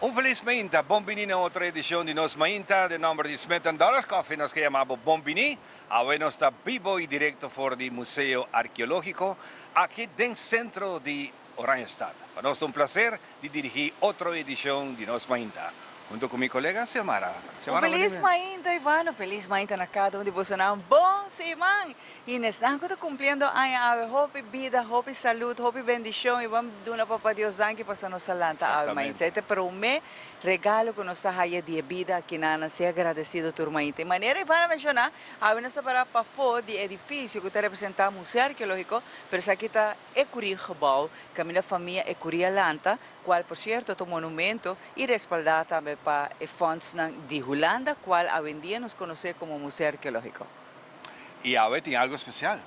Un felis mainta, bon bini na otro edicion di nos Mainta. Den nomber di Smith and Dollars Coffee nos ke yama bo bon bini. Awe nos ta bibo y directo for di Museo Arqueologico aki den centro di Oranjestad. Pa nos ta un placer di dirigi otro edicion di nos Mainta hunto cu mi colega Xiomara. Un Xiomara, bon felis dia. mainta Ivan, un felis mainta na cada un di bosonan. Bon siman! Y n'esnan cu ta cumpliendo aña awe hopi bida, hopi salud, hopi bendicion y ban duna Papa Dios danki pasobra nos a lanta awe mainta. Exactamente. E ta e prome regalo cu nos ta haya di e bida aki nan. Nan sea agradecido tur mainta. Y manera Ivan a menciona, awe nos ta para pafo di e edificio cu ta representa Museo Arqueologico, pero esaki ta Ecurie Gebouw, caminda famia Ecurie a lanta, cual por cierto ta un monumento y respalda tambe pa e fondsnan di Hulanda, cual awendia nos conoce como Museo Arqueologico. Y awe tin algo especial.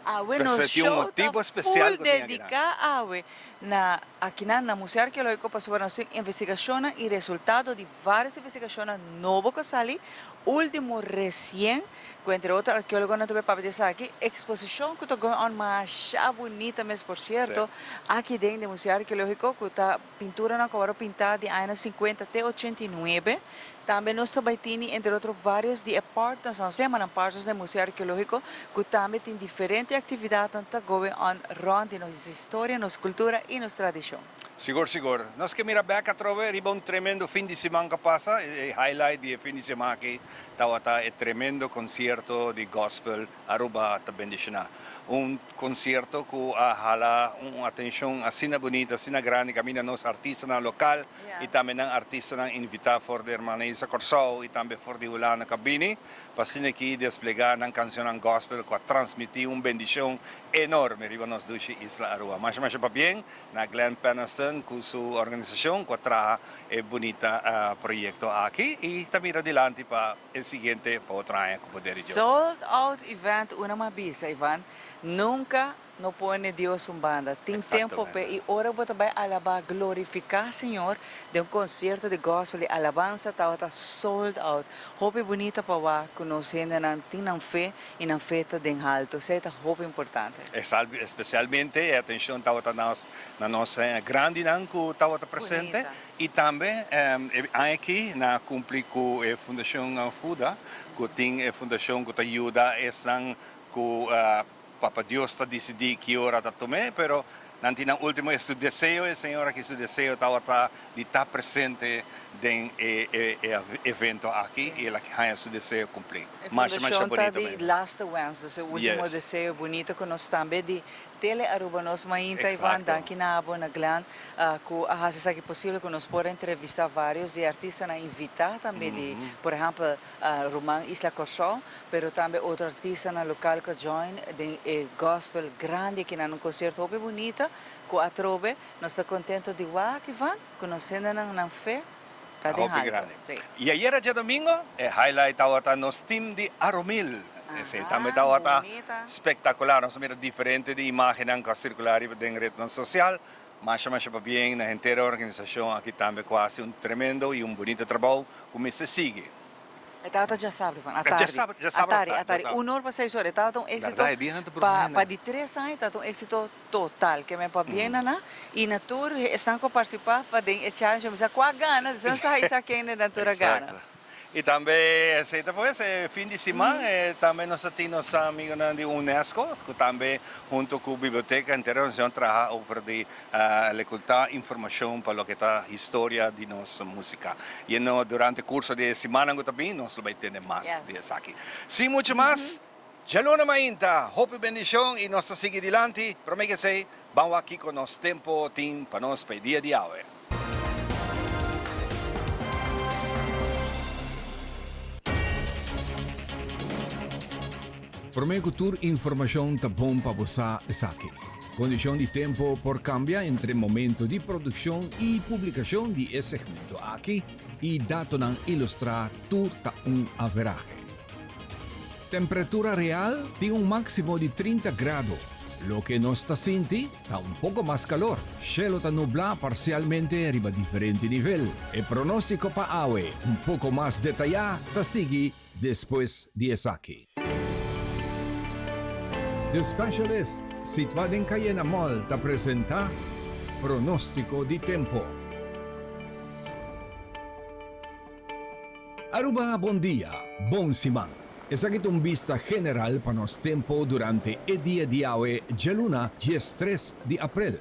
Awe nos P'esei tin un show ta motibo especial full cu tin akinan. dedica awe na akinan na Museo Arqueologico pasobra nos tin investigacionnan y resultado di varios investigacionnan nobo cu a sali ultimo recien cu entre otro arqueologonan ta bay papia di esaki, exposicion cu ta going on masha bunita mes por cierto aki den di Museo Arqueologico cu ta Pinturanan ku a wòrdu pintá di añanan sinkuenta te ochenta i nuebe. Tambe nos ta bai tini entre otro vários di e partners, nos yama nan partners den Museo Arkeológiko, ku tambe tin diferente aktividatnan ta going on rònt di nos historia, nos kultura i nos tradishon. Sigur sigur. Nos ke mira bèk atrobe riba un tremendo fin di siman ku a pasa. E highlight di e fin di siman aki tabata e tremendo konsierto di gòspel Aruba ta bendishoná. Un konsierto ku a hala un atenshon asina bunita, asina grandi kaminda nos artistanan lokal i tambe nan artistanan invitá for di Hermana Isa Kòrsou i tambe for di Hulanda ku a bini pa asina aki desplegá nan kanshonnan gòspel ku a transmití un bendishon enorme riba nos dushi isla Aruba. Masha masha pabien na Glenn Penniston ku su organisashon ku a traha e bunita proyekto aki i ta mira dilanti pa E siguiente pa otro aña ku poder di Dios. Sold out event una m'a bisa Ivan, nunca no pone Dios un banda, tin tempo p'e y ora bo ta bai alaba glorifica Señor den un concierto di gospel di alabanza tabata sold out, hopi bunita pa wak cu nos hendenan tin nan fe y nan fe ta den halto, esey ta hopi importante. Especialmente e atencion tabata na nos grandinan cu tabata presente. I tambe e aña aki nan a cumpli cu e fundacion FUDA, cu tin e fundacion cu ta yuda esnan cu Papa Dios ta dicidi ki ora ta tum'é, pero nan tin nan ultimo e su deseo, e señora aki su deseo tabata di ta presente den e evento aki y el a haña su deseo cumpli. E Masha masha fundacion ta bonito di mes. Laatste Wens, dus e ultimo Yes. deseo bonito cu nos tambe di Tele Aruba nos mainta Ivan, Exacto. danki na abo na Glen cu a haci esaki posibel cu nos por a entrevista varios di e artistanan invita tambe di por ehempel Ruman Isla Corsou pero tambe otro artistanan local cu a join den e gospel grandi aki nan un concierto hopi bunita cu atrobe nos ta contento di wak Ivan cu nos hendenan nan fe ta den Hopi halto. grandi. Sí. Y ayera djadomingo e highlight tabata nos team di Aromil. Esey tambe Aha, tabata bunita. spectacular. Nos a mira diferente di imagennan cu a circula riba den rednan social. Masha masha pabien na henter e organisacion aki tambe cu a haci un tremendo y un bunita trabou cu mester sigui. E tabata djasabra, Juan, atardi. Djasabra, djasabra Atardi, atardi, atardi. djasabra. Un or pa seis ora. E tabata un éxito Berdad, e dianan ta pa, broma pa hende. di tres aña e tabata un éxito total. Ke men pabien na nan y na tur esnan cu a participa pa den e challenge. Mi sa cu a gana, despues nos ta haisa kende nan tur a gana. Exacto. Y tambe esey ta pues e fin di siman tambe nos ta tin nos amigonan di UNESCO cu tambe hunto cu Biblioteca henter organisacion traha over di leculta informacion pa loke ta historia di nos musica. Y no durante curso di e simannan cu ta bin nos lo bay tende mas di esaki. Sin mucho mas, djaluna mainta, hopi bendicion y nos ta sigui dilanti. Prome ke esey, ban wak kico nos tempo tin pa nos pa e dia di awe. Prome cu tur informacion ta bon pa bo sa esaki. Condicion di tempo por cambia entre momento di produccion y publicacion di e segmento aki y datonan ilustra tur ta un averahe. Temperatura real tin un maximo di 30 grado, loke nos ta sinti ta un poco mas calor. Shelo ta nubla parcialmente riba diferente nivel. E pronostico pa awe un poco mas detaya ta sigui despues di esaki. The Specialist, situa den Cayena Mall ta presenta Pronostico di Tempo. Aruba bon dia, bon siman. Esaki ta un bista general pa nos tempo durante e dia di awe djaluna 13 di april.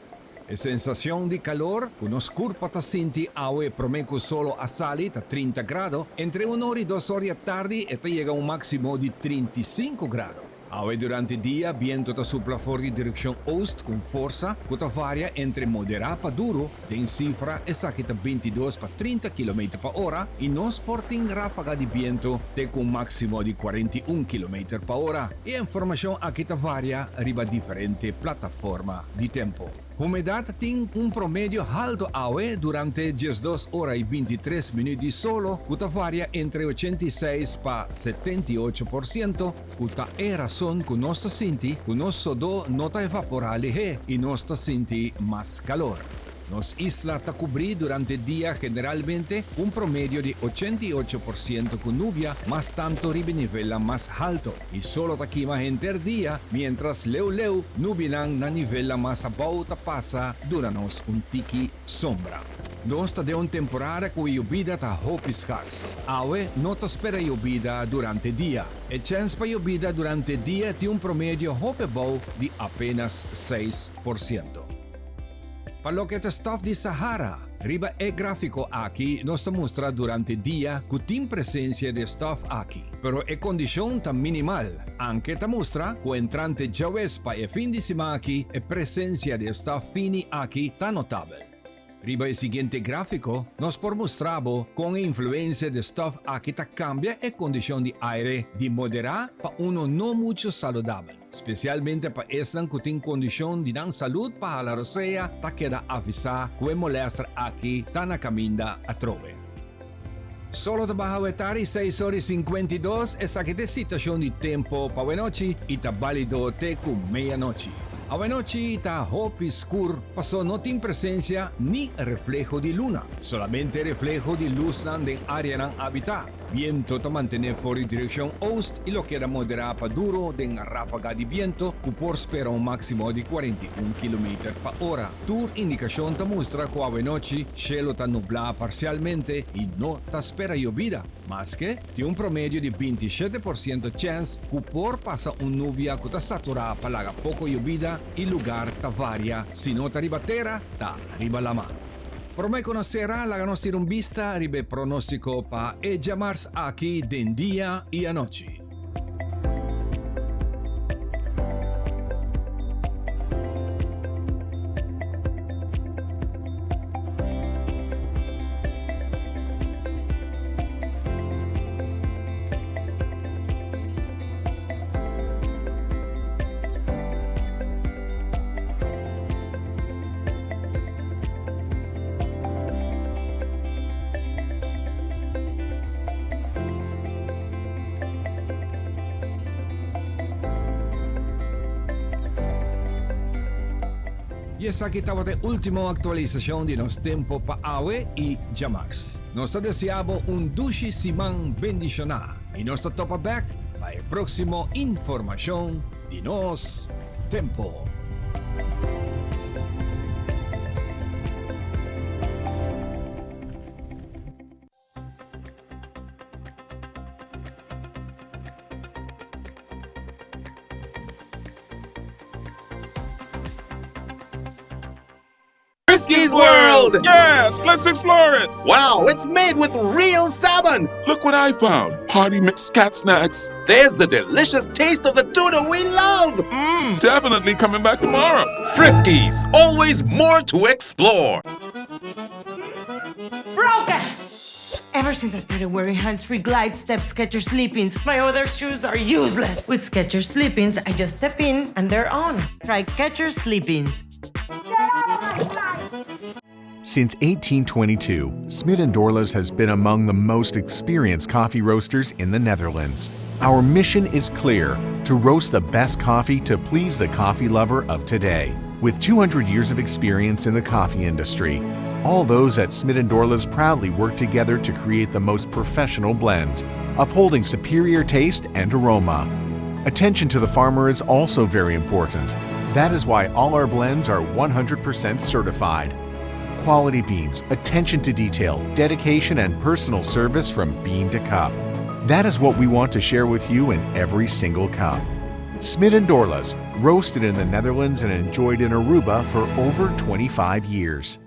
E sensacion di calor cu nos curpa ta sinti awe prome cu solo a sali ta 30 grado, entre un or y dos or di atardi e ta yega un maximo di 35 grado. Awe durante dia biento ta supla for di direccion oost cu forsa cu ta varia entre modera pa duro, den cifra esaki ta 22 pa 30 kilometer pa ora y nos por tin rafaga di biento te cu un maximo di 41 kilometer pa ora. E informacion aki ta varia riba diferente plataforma di tempo. Humedad tin un promedio halto awe durante 12 ora y 23 minuut di solo cu ta varia entre 86 pa 78%, cu ta e rason cu nos ta sinti cu nos sodo no ta evapora lihe y nos ta sinti mas calor. Nos isla ta cubri durante dia generalmente un promedio di 88% cu nubia, mas tanto riba nivel mas halto. Y solo ta kima henter dia, mientras leu leu nubianan na nivel mas abou ta pasa duna nos un tiki sombra. Nos ta den un temporada cu yobida ta hopi scars. Awe no ta spera yobida durante dia. E chens pa yobida durante dia tin un promedio hopi abou di apenas 6%. Pa loke ta stof di Sahara, riba e grafico aki nos ta mustra durante dia cu tin presencia di stof aki, pero e condicion ta minimal, aunke ta mustra cu entrante djaweps pa e fin di siman aki e presencia di stof fini aki ta notabel. Riba e siguiente grafico nos por mustra bo con e influencia di stof aki ta cambia e condicion di aire di modera pa uno no mucho saludabel. Specialmente pa esnan cu tin condicion di nan salud pa hala rosea ta keda avisa cu e molester aki ta na caminda atrobe. Solo ta baha wetari 6 ora y 52, esaki ta e situacion di tempo pa awenochi y ta balido te cu medianochi. Awenochi ta hopi scur paso no tin presencia ni refleho di luna, solamente refleho di luznan den areanan habita. Biento ta mantene for di direccion oost y lo keda modera pa duro den rafaga di biento cu por spera un maximo di 41 kilometer pa ora. Tur indicacion ta mustra cu awenochi cielo ta nubla parcialmente y no ta spera yobida, maske tin un promedio di 27% chens cu por pasa un nubia cu ta satura pa laga poco yobida y lugar ta varia, si no ta riba tera, ta riba lama. Prome cu nos cera, laga nos tira un bista riba e pronostico pa e djamars aki den dia y anochi. Y esaki tabata e ultimo actualisacion di nos tempo pa awe y djamars. Nos ta desea bo un dushi siman bendiciona y nos ta topa bek pa e proximo informacion di nos tempo. Friskies World! Yes, let's explore it! Wow, it's made with real salmon! Look what I found! Party mix cat snacks. There's the delicious taste of the tuna we love! Definitely coming back tomorrow. Friskies, always more to explore! Broken! Ever since I started wearing hands-free Glide Step Skechers Slip-ins, my other shoes are useless. With Skechers Slip-ins, I just step in and they're on. Try Skechers Slip-ins. Since 1822, Smit & Dorlas has been among the most experienced coffee roasters in the Netherlands. Our mission is clear: to roast the best coffee to please the coffee lover of today. With 200 years of experience in the coffee industry, all those at Smit & Dorlas proudly work together to create the most professional blends, upholding superior taste and aroma. Attention to the farmer is also very important. That is why all our blends are 100% certified. quality beans, attention to detail, dedication, and personal service from bean to cup. That is what we want to share with you in every single cup. Smit and Dorlas, roasted in the Netherlands and enjoyed in Aruba for over 25 years.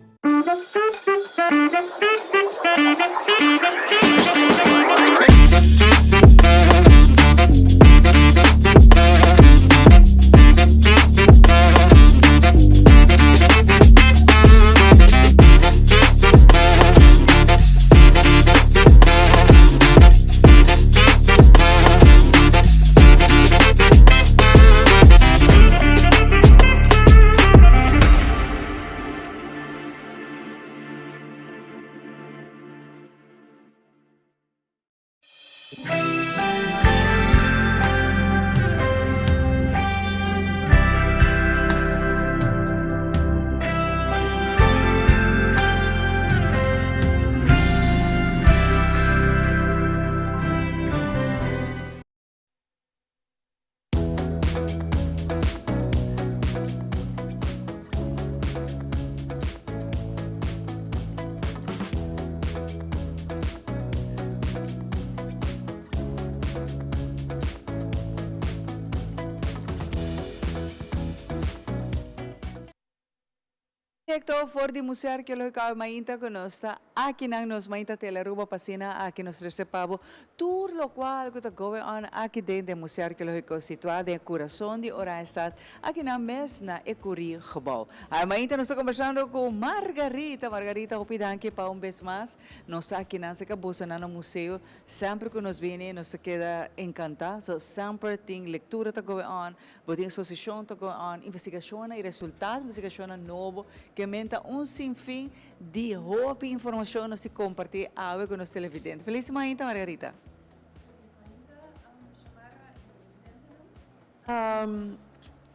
Directo for di Museo Arqueologico awe mainta cu nos ta akinan nos mainta Telearuba pa asina aki nos trece pa bo tur locual cu ta going on aki den den Museo Arqueologico situa den e curason di Oranjestad akinan mes na e Curie Gebouw. Awe mainta nos ta conversando cu Margarita. Margarita hopi danki pa un bes mas nos ta akinan cerca boso nan na museo. Semper cu nos bini nos ta keda encanta so semper tin lectura ta going on. Bo tin eksposishon ta going on, investigashonnan i resultado di investigashonnan nobo ke men ta un sinfin di hopi informashon nos tin kompartí awe ku nos televidente. Felis mainta, Margarita. Felis mainta, Shamara i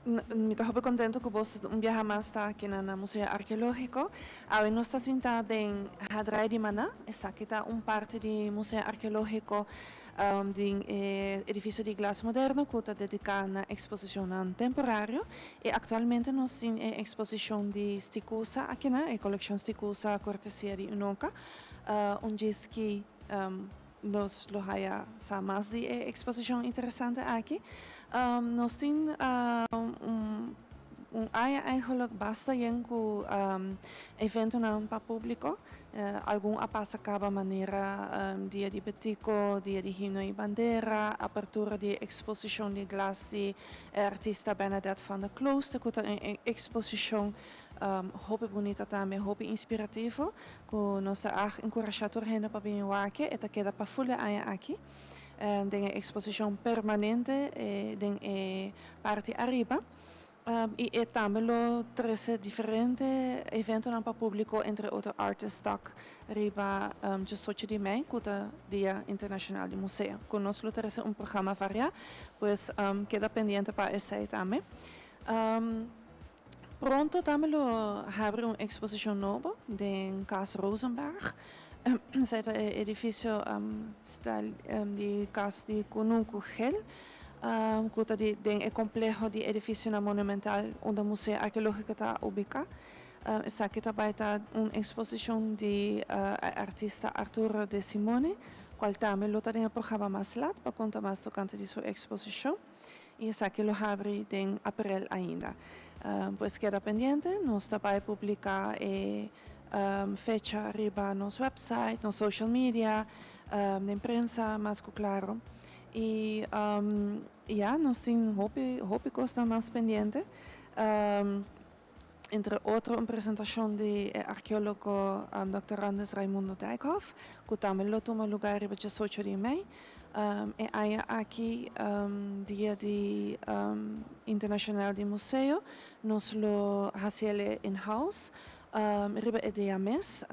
televidentenan. Mi ta hopi contento cu boso un biaha mas ta aki na Museo Arqueologico. Awe nos ta sinta den Hadrai di Maná. Esaki ta un parti di Museo Arqueologico Den e edifisio di glas moderno ku ta dediká na eksposishonnan temporario i aktualmente nos tin e eksposishon di Stikusa akinan, e kolekshon Stikusa kortesia di Unoca. Un djis ki nos lo haya sa mas di e eksposishon interesante aki. Nos tin un Un aña eigenlijk basta yen ku eventonan pa públiko. Algun a pasa kaba manera Dia di Betico, Dia di Himno i Bandera, apertura di e eksposishon di glas di e artista Bernadette van der Klooster ku ta un eksposishon hopi bunita tambe, hopi inspirativo ku nos ta ag enkurashá tur hende pa bini wak. E ta keda pa ful e aña aki den e eksposishon permanente den e parti ariba. I e tambe lo trese diferente eventonan pa públiko, entre otro Artist Talk riba diesocho di mei, ku ta Dia Internashonal di Museo. Ku nos lo trese un programa variá, pues keda pendiente pa esei tambe. Pronto tambe lo habri un eksposishon nobo den Kas Rosenberg. Esei ta e edifisio di kas di Kunuku Gel. ku ta di den e kompleho di edifisionan monumental unda Museo Arkeológiko ta ubiká. Esaki ta bai ta un eksposishon di e artista Arturo De Simone, kual tambe lo ta den e programa mas lat pa konta mas tokante di su eksposishon i esaki lo habri den aprel ainda. Pues keda pendiente, nos ta bai publiká e fecha riba nos website, nos social media, den prensa mas ku klaro. Y ya, nos tin hopi, hopi cosnan mas pendiente. Entre otro un presentacion di e arkeologo Dòkter Randers Raimundo Dijkhoff, cu tambe lo tuma lugar riba diesocho di mei. E aña aki, Dia di Internacional di Museo, nos lo haci el in-house riba e dia mes,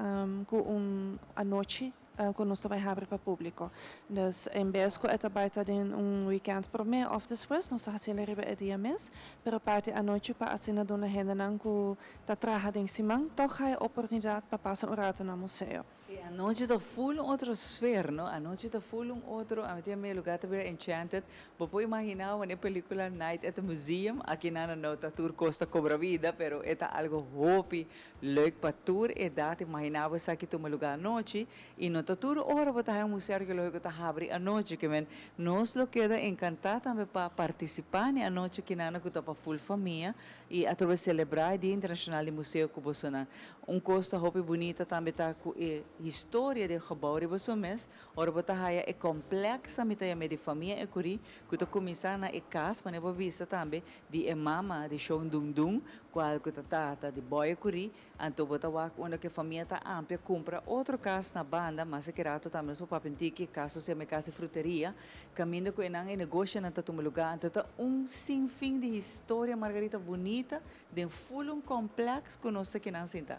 cu un anochi ku nos ta bai habri pa públiko. Dus en bes ku e ta bai ta den un wikènt promé òf despues, nos ta hasiel riba e dia mes, pero parti anochi pa asina duna hendenan ku ta traha den siman tòg haya oportunidat pa pasa un ratu na museo. E anochi ta full un otro sfeer, no? Anochi ta full un otro, ami tin mi lugar ta bira enchanted. Bo por imagina wan e pelicula Night at the Museum, aki nan no ta tur cos ta cobra vida, pero e ta algo hopi leuk pa tur edad. Imagina bo esaki tuma lugar anochi y no ta tur ora bo ta haya un museo arqueologico ta habri anochi, ke men nos lo keda encanta tambe pa participa n'e anochi kinan cu ta pa full famia y atrobe celebra e Dia Internacional di Museo cu bosonan. Un kos ta hopi bunita tambe ta ku e historia di e gebou riba su mes, ora bo ta haya e kompleksa mi ta yam'é di famia Ecury ku ta kuminsá na e kas wanneer bo bisa tambe di e mama di Shon Dundun kual ku ta tata di Boy Ecury, anto bo ta wak unda ku e famia ta amplia kumpra otro kas na banda mas e kerato tambe nos por papia un tiki e kas nos yama e kas di fruteria kaminda ku e nan e negoshonan ta tuma lugá anto ta un sinfin di historia Margarita bunita Den full un complex cu nos ta kinan sinta.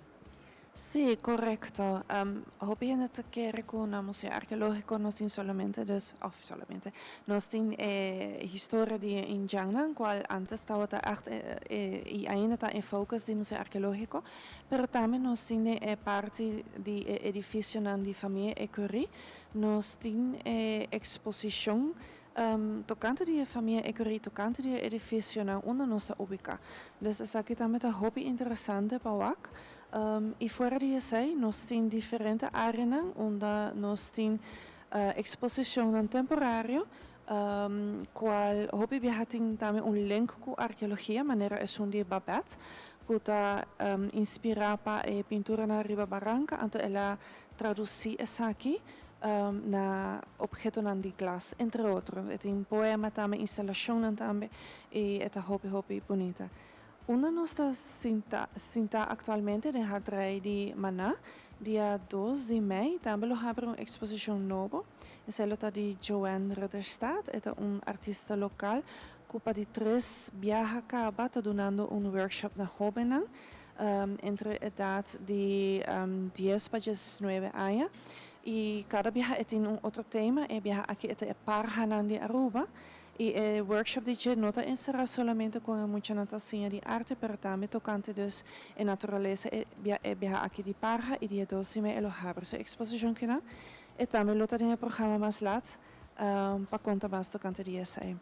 Sí, correcto. Hopi hende ta kere cu na Museo Arqueologico nos tin solamente dus, of solamente, nos tin e historia di e indjannan cual antes tabata echt y ainda ta e focus di Museo Arqueologico, pero tambe nos tin den e parti di e edificionan di famia Ecury, nos tin e exposicion Tokante di e famia Ecury, tokante di e edificionan unda nos ta ubica. Dus esaki tambe ta hopi interesante pa wak. Y fuera di esey nos tin diferente areanan unda nos tin exposicionnan temporario cual hopi biaha tin tambe un link cu arkeologia manera esun di Babette cu ta inspira pa e pinturanan riba baranca anto el a traduci esaki na obhetonan di glas, entre otro. E tin poema tambe, instalashonnan tambe i e ta hopi hopi bunita. Unda nos ta sinta sintá aktualmente den Hadrei di Maná, dia dos di mei tambe lo habri un eksposishon nobo. Esei lo ta di Joanne Ridderstaat, e ta un artista lokal ku pa di tres biaha kaba ta dunando un workshop na hóbennan entre edat di dies pa diesnuebe aña. Y cada biaha e tin un otro tema, e biaha aki e ta e parhanan di Aruba y e workshop di dje no ta encerra solamente con e muchanan ta siña di arte pero tambe tocante dus e naturalesa e e biaha aki di parha y dia dos di mei e lo habri su exposicion kinan e tambe lo ta den e programa mas laat pa conta mas tocante di esai.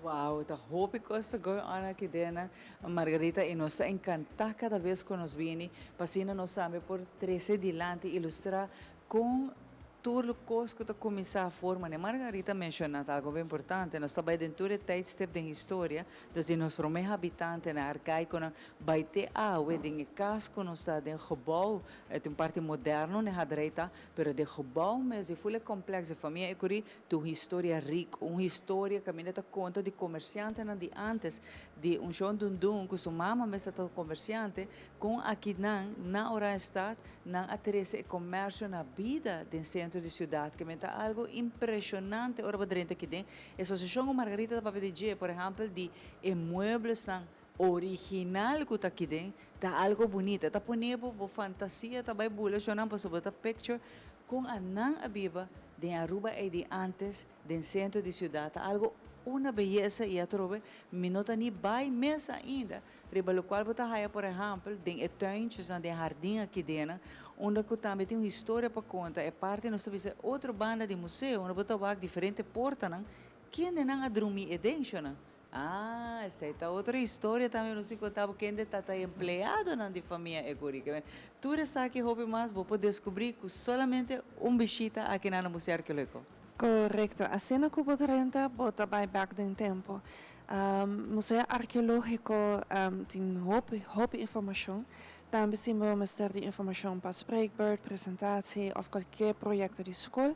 Wow, ta hopi cos ta going on aki den Margarita y nos ta encanta cada bes cu nos bini pa asina nos tambe por trece dilanti ilustra con tur cos cu ta cuminsa forma. Ne Margarita menciona ta algo bien importante, nos ta bay den tur e tijdstip den historia, dus di nos prome habitantenan arcaiconan bay te awe den e cas cu nos ta den gebouw, e ta un parti moderno ne Hadrey ta, pero den gebouw mes di ful e complex di famia Ecury Ta un historia rico, un historia caminda ta conta di comerciantenan di antes, di un shon Dundun cu su mama mes ta comerciante, con akinan na Oranjestad nan a trece e comercio na bida den centro di ciudad, ke men ta algo impresionante ora bo drenta aki den exposicion cu Margarita ta papia di dje, por ehempel di e mueblesnan original cu ta aki den, ta algo bunita, ta pone bo bo fantasia ta bay bula shonnan pasobra bo ta picture Con a nan a biba den Aruba ey di antes den centro di ciudad ta algo una beyesa y atrobe mi no ta ni bay mes ainda riba locual bo ta haya por ehempel den e tuintjesnan den hardin aki dena unda cu tambe tin un historia pa conta e parti nos ta bisa e otro banda di museo unda bo ta wak diferente portanan kende nan a drumi e den shonan. Ah, esei ta otro historia tambe nos tin conta bo kende ta ta empleadonan di famia Ecury. Ke men, tur esaki hopi mas bo por descubri cu solamente un bishita aki na Museo Arqueologico. Correcto. Asina cu bo drenta bo ta bay bek den tempo. Museo Arqueologico tin hopi, hopi informacion. Tambe si bo mester di informacion pa spreekbeurt, presentatie of cualkier proyecto di scol,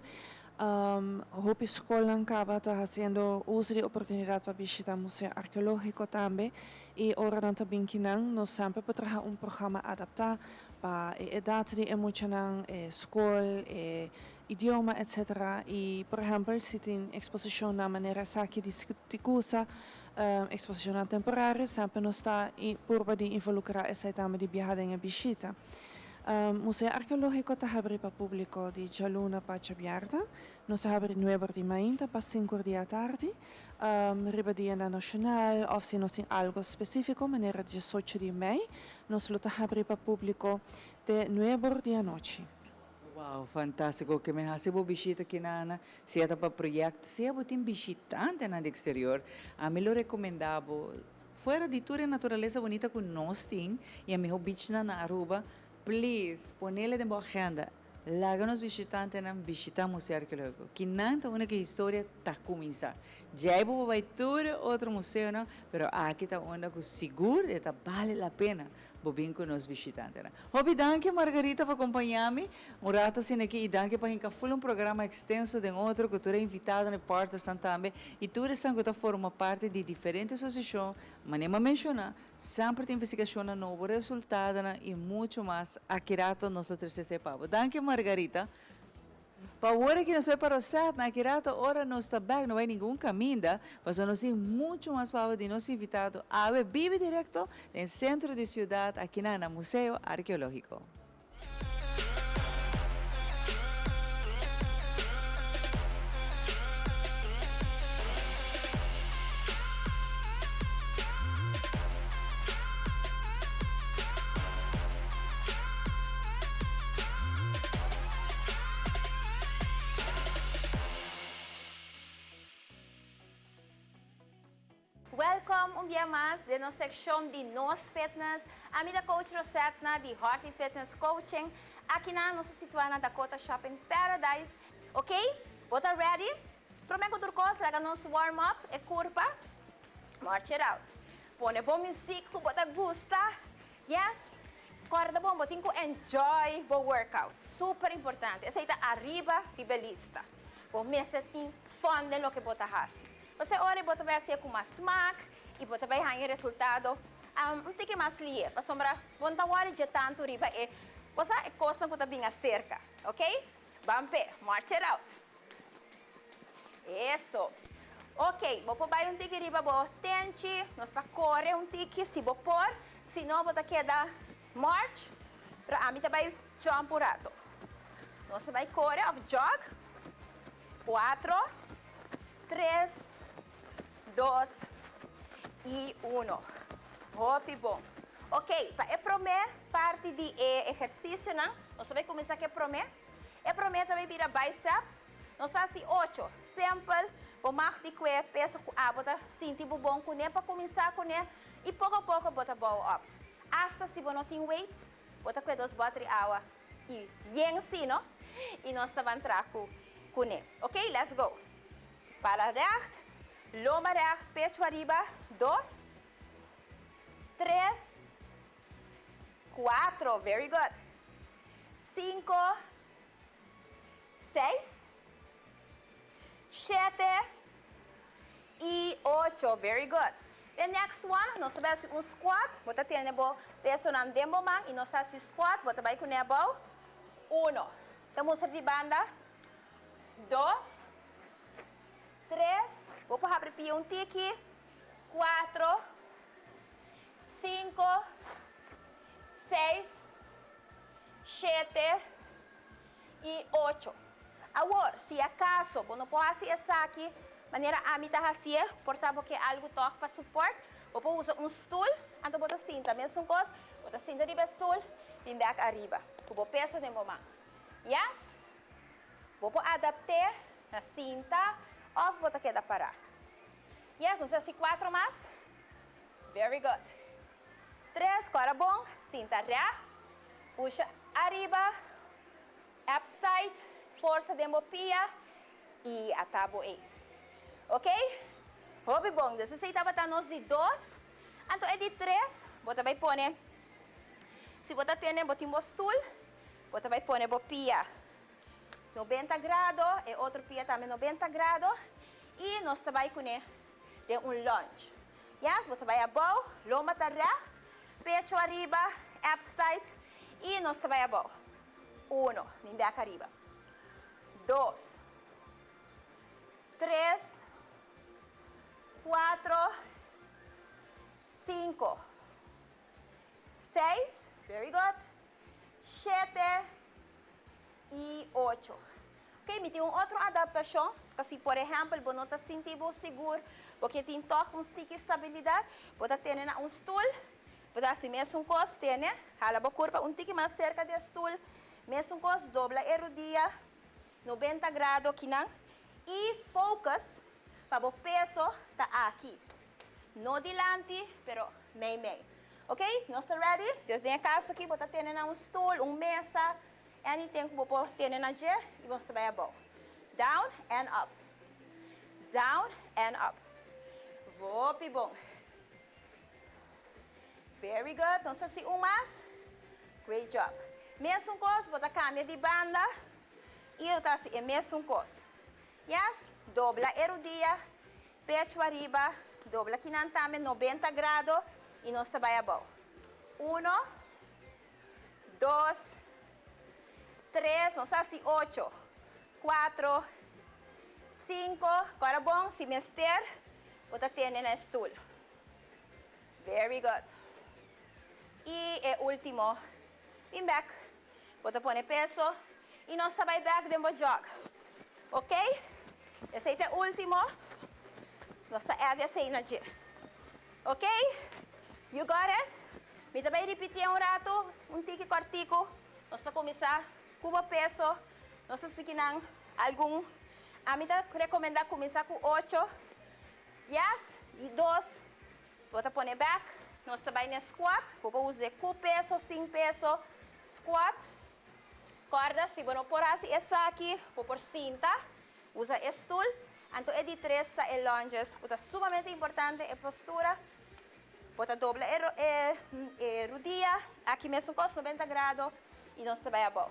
Hopi skolnan kaba ta hasiendo uso di oportunidat pa bishita Museo Arkeológiko tambe i ora nan ta bin kinan nos semper por traha un programa adaptá pa e edat di e muchanan, e skol, e idioma etsetera. I por ehèmpel si tin eksposishonnan manera esaki di Tikusa, eksposishonnan temporario semper nos ta purba di involukrá esei tambe di biaha den e bishita. Museo Arkeológiko ta habrí pa públiko di djaluna pa djabièrnè. Nos ta habrí nueber di mainta pa sinkur di atardi. Riba dianan nashonal òf si nos tin algu spesífiko manera diesocho di mei, nos lo ta habrí pa públiko te nueber di anochi. Wow! Wow, fantástiko. Ke men hasi bo bishita kinana, sea ta pa proyekto, sea bo tin bishitantenan di eksterior, ami lo rekomendá bo, fuera di tur e naturalesa bunita ku nos tin i e mihó bichnan na Aruba, please ponele den bo agenda. Laga nos bishitantenan bishitá Museo Arkeológiko. Kinan ta unda ku e historia ta kuminsá. Djei bo por bai tur e otro museonan, pero aki ta unda ku sigur e ta bale la pena bo bin ku nos bishitantenan. Hopi danki Margarita pa kompañá mi un rato asina aki i danki pa hinka ful un programa ekstenso den otro ku tur e invitadonan i partnersnan tambe i tur esnan ku ta forma parti di diferente asosiashon manera mi a menshoná. Semper tin investigashonnan nobo, resultadonan i muchu mas. Aki rato nos lo trese esei pa bo. Danki Margarita. Pa awor aki nos bai pa Rosette, na aki rato ora nos ta bek no bai ningun kaminda, pasobra nos tin muchu mas pa bo di nos invitado awe bibi direkto den sentro di siudat akinan na Museo Arkeologiko. Welcome un bia mas den nos seccion di Nos Fitness. Ami ta Coach Rosetna di Hearty Fitness Coaching. Akinan nos ta situa na Dakota Shopping Paradise. Ok, bo ta ready? Prome cu tur cos laga nos warm up e curpa. March it out. Pone bo music cu bo ta gusta. Yes, corda bon bo tin cu enjoy bo workout. Super importante. Esey ta ariba riba e lista. Bo mester tin fun den loke bo ta haci. Pasé ora bo ta bai hasié ku mas smak i bo ta bai haña e resultado un tiki mas lié, pasobra bo no ta wòri dje tantu riba e cosa, e kosnan ku ta bin aserka, ok? Ban p'e, march it out. Eso. Ok, bo por bai un tiki riba bo tenchi, nos ta kore un tiki si bo por, si no bo ta keda march, pero ami ta bai jump un rato. Nos ta bai kore òf jog. Cuatro, tres, dos y uno. Hopi bon. Ok, pa e prome parti di e ehercicionan, nos ta bay cuminsa cu e prome. E prome ta bay bira biceps. Nos ta haci ocho. Simpel, bo mag di cue peso cu abo ta sinti bo bon cune pa cuminsa cune y poco poco bo ta bouw op. Hasta si bo no tin weights, bo ta cue dos botri awa Y yen si no y nos ta ban traha cu cune. Ok let's go. Pala recht, lomba recht, pecho ariba, dos, tres, cuatro, very good, cinco, seis, shete y ocho, very good. The next one, nos ta bai haci un squat, bo ta tene bo pesonan den bo man y nos ta haci squat, bo ta bai cune abao, uno, ta mustra di banda, dos, tres, bo por habri pia un tiki, cuatro, cinco, seis, shete y ocho. Awor, si acaso bo no por haci esaki manera ami ta hacié, por ta bo ke algo tog pa support, bo por usa un stoel, anto bo ta sinta mesun cos, bo ta sinta riba e stoel, bin bek ariba, cu bo peso den bo man. Yes? Bo por adapté na sinta of bo ta keda pará. Yes, nos haci cuatro mas. Very good. Tres, cora bon, sinta recht, pusha ariba, abs tight, forsa den bo pia y ata bo ey. Ok? Hopi bon. Dus esey tabata nos di dos. Anto e di tres, bo ta bay pone, si bo ta tene, bo tin bo stoel, bo ta bay pone bo pia nobenta grado, e otro pia tambe nobenta grado, y nos ta bay cune den un lunge. Yes, bo ta bai abou, lomba ta recht, pecho ariba, abs tight y nos ta bai abou. Uno, bin bek ariba. Dos, tres, cuatro, cinco, seis, very good, shete y ocho. Ok, mi tin un otro adaptacion, ta si por ehempel bo no ta sinti bo sigur, bo ke tin tog un stiki stabilidad, bo ta tene na un stoel, bo ta haci mesun cos, tene, hala bo curpa un tiki mas cerca di e stoel, Mesun kos, dobla e rudia 90 grado kinan i focus pa bo peso ta aki. No dilanti, pero mei mei. Ok, nos ta ready? Dus den e kaso aki bo ta tene na un stul, un mesa, anything ku bo por tene na dje i bo ta bai abou. Down and up. Down and up. Hopi bon. Very good. Nos hasi un mas. Great job. Mesun kos, bo ta kambia di banda i bo ta hasi e mesun kos. Yes, dobla e rudia, pechu ariba, dobla kinan tambe 90 grado i nos ta bai abou. Uno, dos, tres, nos hasi ocho, cuatro, cinco, kòrda bon, si mester, bo ta tene na e stul. Very good. I e último, bin bèk. Bo ta pone peso i nos ta bai bèk den bo jòg. Ok? Esei ta e último. Nos ta add esei na dje. Ok? You got it? Mi ta bai ripitié un ratu, un tiki kòrtiku. Nos ta kuminsá ku bo peso. Nos ta sigui nan algun. Ami ta rekomendá kuminsá ku ocho. Yes, di dos. Bo ta pone bek. Nos ta bai na squat. Bo por usa ku peso, sin peso. Squat. Kòrda, si bo no por hasi esaki, bo por sinta. Usa e stul. Anto e di tres ta e lunges, ku ta sumamente importante, e postura. Bo ta dobla e e rudia. Aki mesun kos, 90 grado, i nos ta bai abou.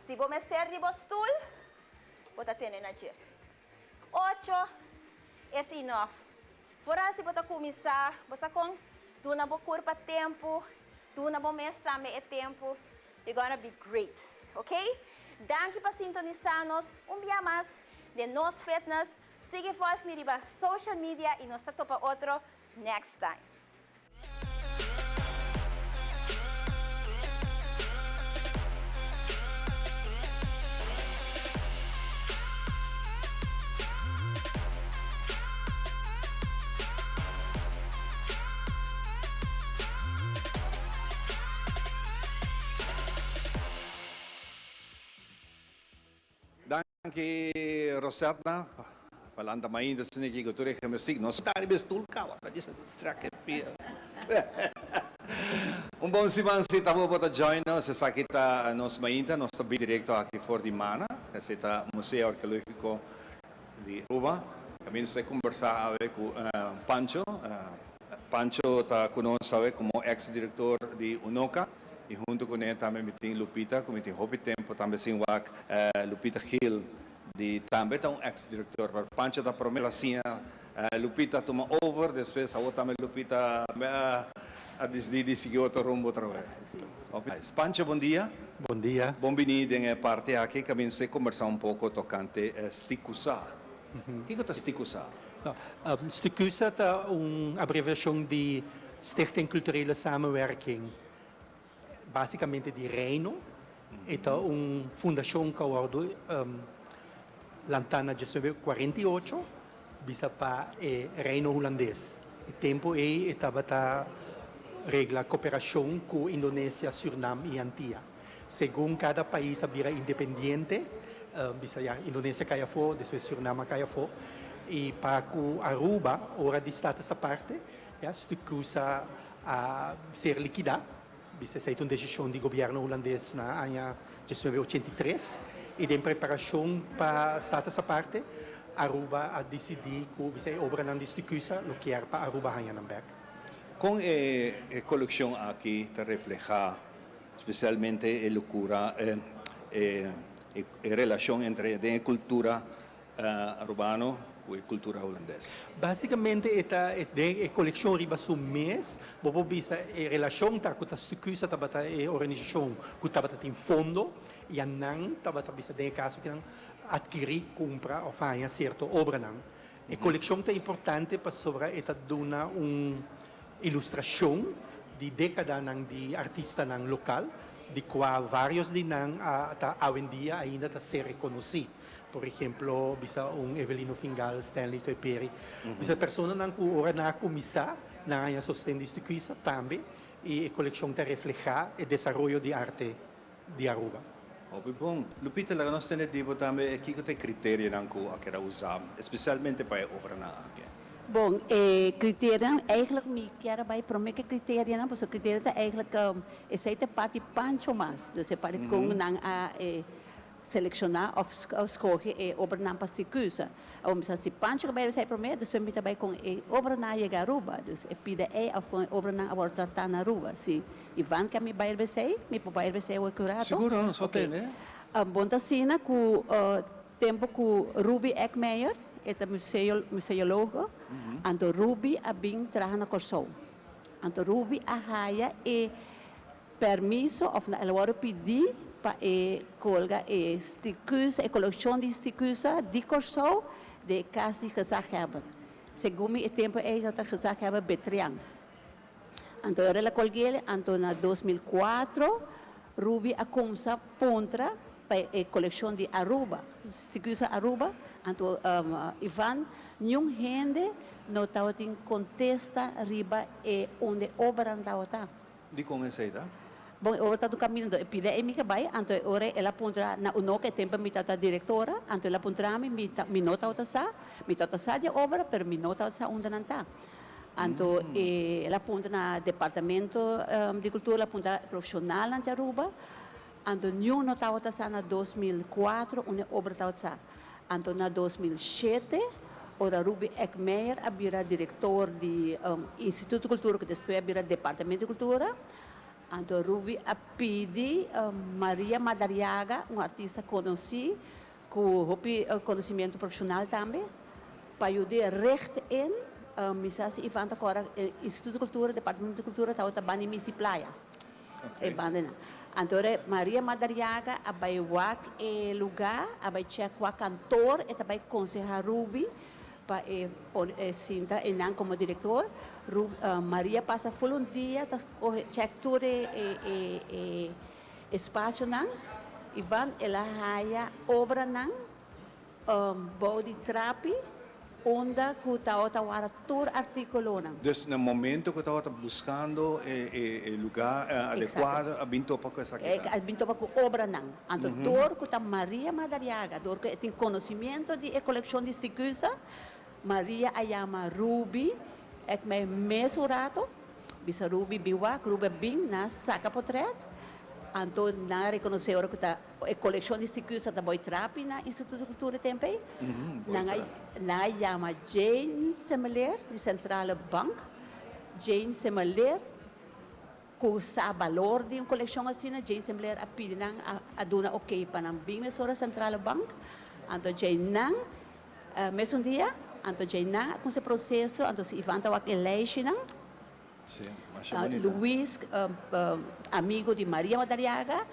Si bo mester di bo stul, bo ta tene na dje. Ocho is enough. Foral si bo ta kuminsá, bo sa kon? Duna bo kurpa tempu, duna bo mes tambe e tempu. You're gonna be great, ok? Danki pa sintonisá nos un bia mas den Nos Fitness. Sigui volg mi riba social media i nos ta topa otro next time. Danki Rosetna pa lanta mainta asina aki ku tur e gimnastiek. Nos ta riba e stul kaba ta djis a trek e pia. Un bon siman si ta bo bo ta join nos. Esaki ta nos mainta. Nos ta bin direkto aki for di Mana. Esei ta Museo Arkeologiko di Aruba. Kaminda nos ta kombersá awe ku Pancho. Pancho ta ku nos awe komo eks direktor di UNOCA. I huntu ku ne tambe mi tin Lupita, ku mi tin hopi tempu tambe sin wak. Lupita Gil di tambe ta un ex director, pero Pancho ta prome la siña Lupita tuma over, despues awor tambe Lupita tambe a disidi di sigui otro rumbo otra vez. Hopi nice. Pancho bon dia. Bon dia. Bon bini den e parti aki kaminda nos ta kombersá un poko tokante Sticusa. Kiko ta Sticusa? Sticusa ta un abreviashon di Stichting Culturele Samenwerking, básicamente di Reino. E ta un fundashon ku a wòrdu lantá na 1948 bisa pa e Reino Hulandes. E tempu ei e tabata regla koperashon ku Indonesia, Sürnam i Antia. Segun kada pais a bira independiente, bisa ya Indonesia kai afó, despues Sürnam a kai afó, i pa ku Aruba ora di Status Aparte, ya Sticusa a ser likidá. Bisa esei ta un desishon di gobièrnu hulandes na aña 1983 i den preparashon pa Status Aparte, Aruba a disidí ku bisa e obranan di Sticusa lo kier pa Aruba haña nan bèk. Kon e kolekshon aki ta reflehá Specialmente e locura, e relacion entre den e cultura Arubano cu e cultura Hulandes. Basicamente e ta den e coleccion riba su mes, bo por bisa e relacion ta cu ta Stucusa tabata e organisacion cu tabata tin fondo y a nan tabata bisa den e caso cu nan adkiri, cumpra of haña cierto obranan. E coleccion ta importante pasobra e ta duna un ilustracion di decadanan di artistanan local, di cua varios di nan a ta awendia ainda ta ser reconoci. Por ehemplo, bisa un Evelino Fingal, Stanley Kuiperi. Bisa personanan cu ora nan a cuminsa, nan a haña sosten di Sticuisa tambe y e coleccion ta refleha e desaroyo di arte. di Aruba. Hopi bon. Lupita, laga nos tende di bo tambe kiko ta e kriterianan ku a keda usá espesialmente pa e obranan aki. Bon, e kriterianan eigenlijk mi kier a bai prome ku e kriterianan pasobra kriteria ta eigenlijk esei ta e parti Pancho mas, dus e parti kon nan a Selecciona of scoge e obranan pa Sticusa. Awor mi sa si Pancho ka bai esei prome, despues mi ta bai con e obranan a yega Aruba. Dus e pida ei of con e obranan a worde trata na Aruba. Si Ivan ke mi bai riba esei, mi por bai riba esei awor ki un rato. Sigur, nos por tende. Bon ta asina cu tempo cu Ruby Eckmeijer, e ta museologo, anto Ruby a bin traha na Corsou. Anto Ruby a haya e Permiso of na el wòrdu pidí pa e kolga e stikusa, e kolekshon di stikusa di Kòrsou den e kas di gezaghebber. Segun mi e tempu ei tabata gezaghebber Betrian. Anto ora el a kolg'el, anto na 2004 Ruby a kumsa puntra pa e kolekshon di Aruba, stikusa Aruba, anto Ivan niun hende no tabatin kontesta riba e unda e obranan tabata. Dikon esei ta? Bon, e ora ta tu kaminando, e pida e mi ke bai, anto e ora el a puntra na uno ke tempo mi tabata direktora, anto el a puntra mi, mi ta mi no tabata sa, mi tabata sa di e obra, pero mi no tabata sa unda nan ta. Anto e el a puntra na departamento di kultura, el a puntra profeshonalnan di Aruba, anto niun no tabata sa na 2004 unda e obra tabata sa. Anto na 2007, ora Ruby Eckmeijer a bira direktor di Instituto di Kultura ku despues a bira Departamento di Kultura, anto Ruby a pidi Maria Madariaga, un artista konosí ku hopi konosimiento profeshonal tambe, pa yud'é recht in, mi sa si Ivan ta kòrda, Instituto di Kultura, Departamento di Kultura tabata banda di Misi Playa. E bandanan. Anto ora Maria Madariaga a bai wak e lugá, a bai chèk kua kantor e ta bai konsehá Ruby pa e pone e sinta einan komo direktor. Ru Maria pasa ful un dia ta skohe chèk tur e e e espasionan. Ivan el a haya obranan Bou di trapi unda ku tabata warda tur artíkulonan. Dus na momento ku tabata buskando e lugá adekuado a bin topa ku esaki ta. A bin topa ku obranan. Anto dor ku ta Maria Madariaga, dor ku e tin konosimiento di e kolekshon di Sticusa, Maria a yama Ruby ek mei mes un rato, bisa Ruby bin wak, Ruby a bin, nan a saka potrèt, anto nan a rekonosé ora ku ta. E kolekshon di Sticusa ta boi trapi na Instituto di Kultura tempu ei. Nan a nan a yama Jane Semeleer di Centrale Bank. Jane Semeleer ku sa balor di un kolekshon asina, Jane Semeleer a pidi nan a a duna oké pa nan bin mesora Centrale Bank. Anto djei nan mesun dia, anto djei nan a kuminsá e proseso, anto si Ivan ta wak e lijstjenan. Sí, masha bunita. Luis, amigo di Maria Madariaga,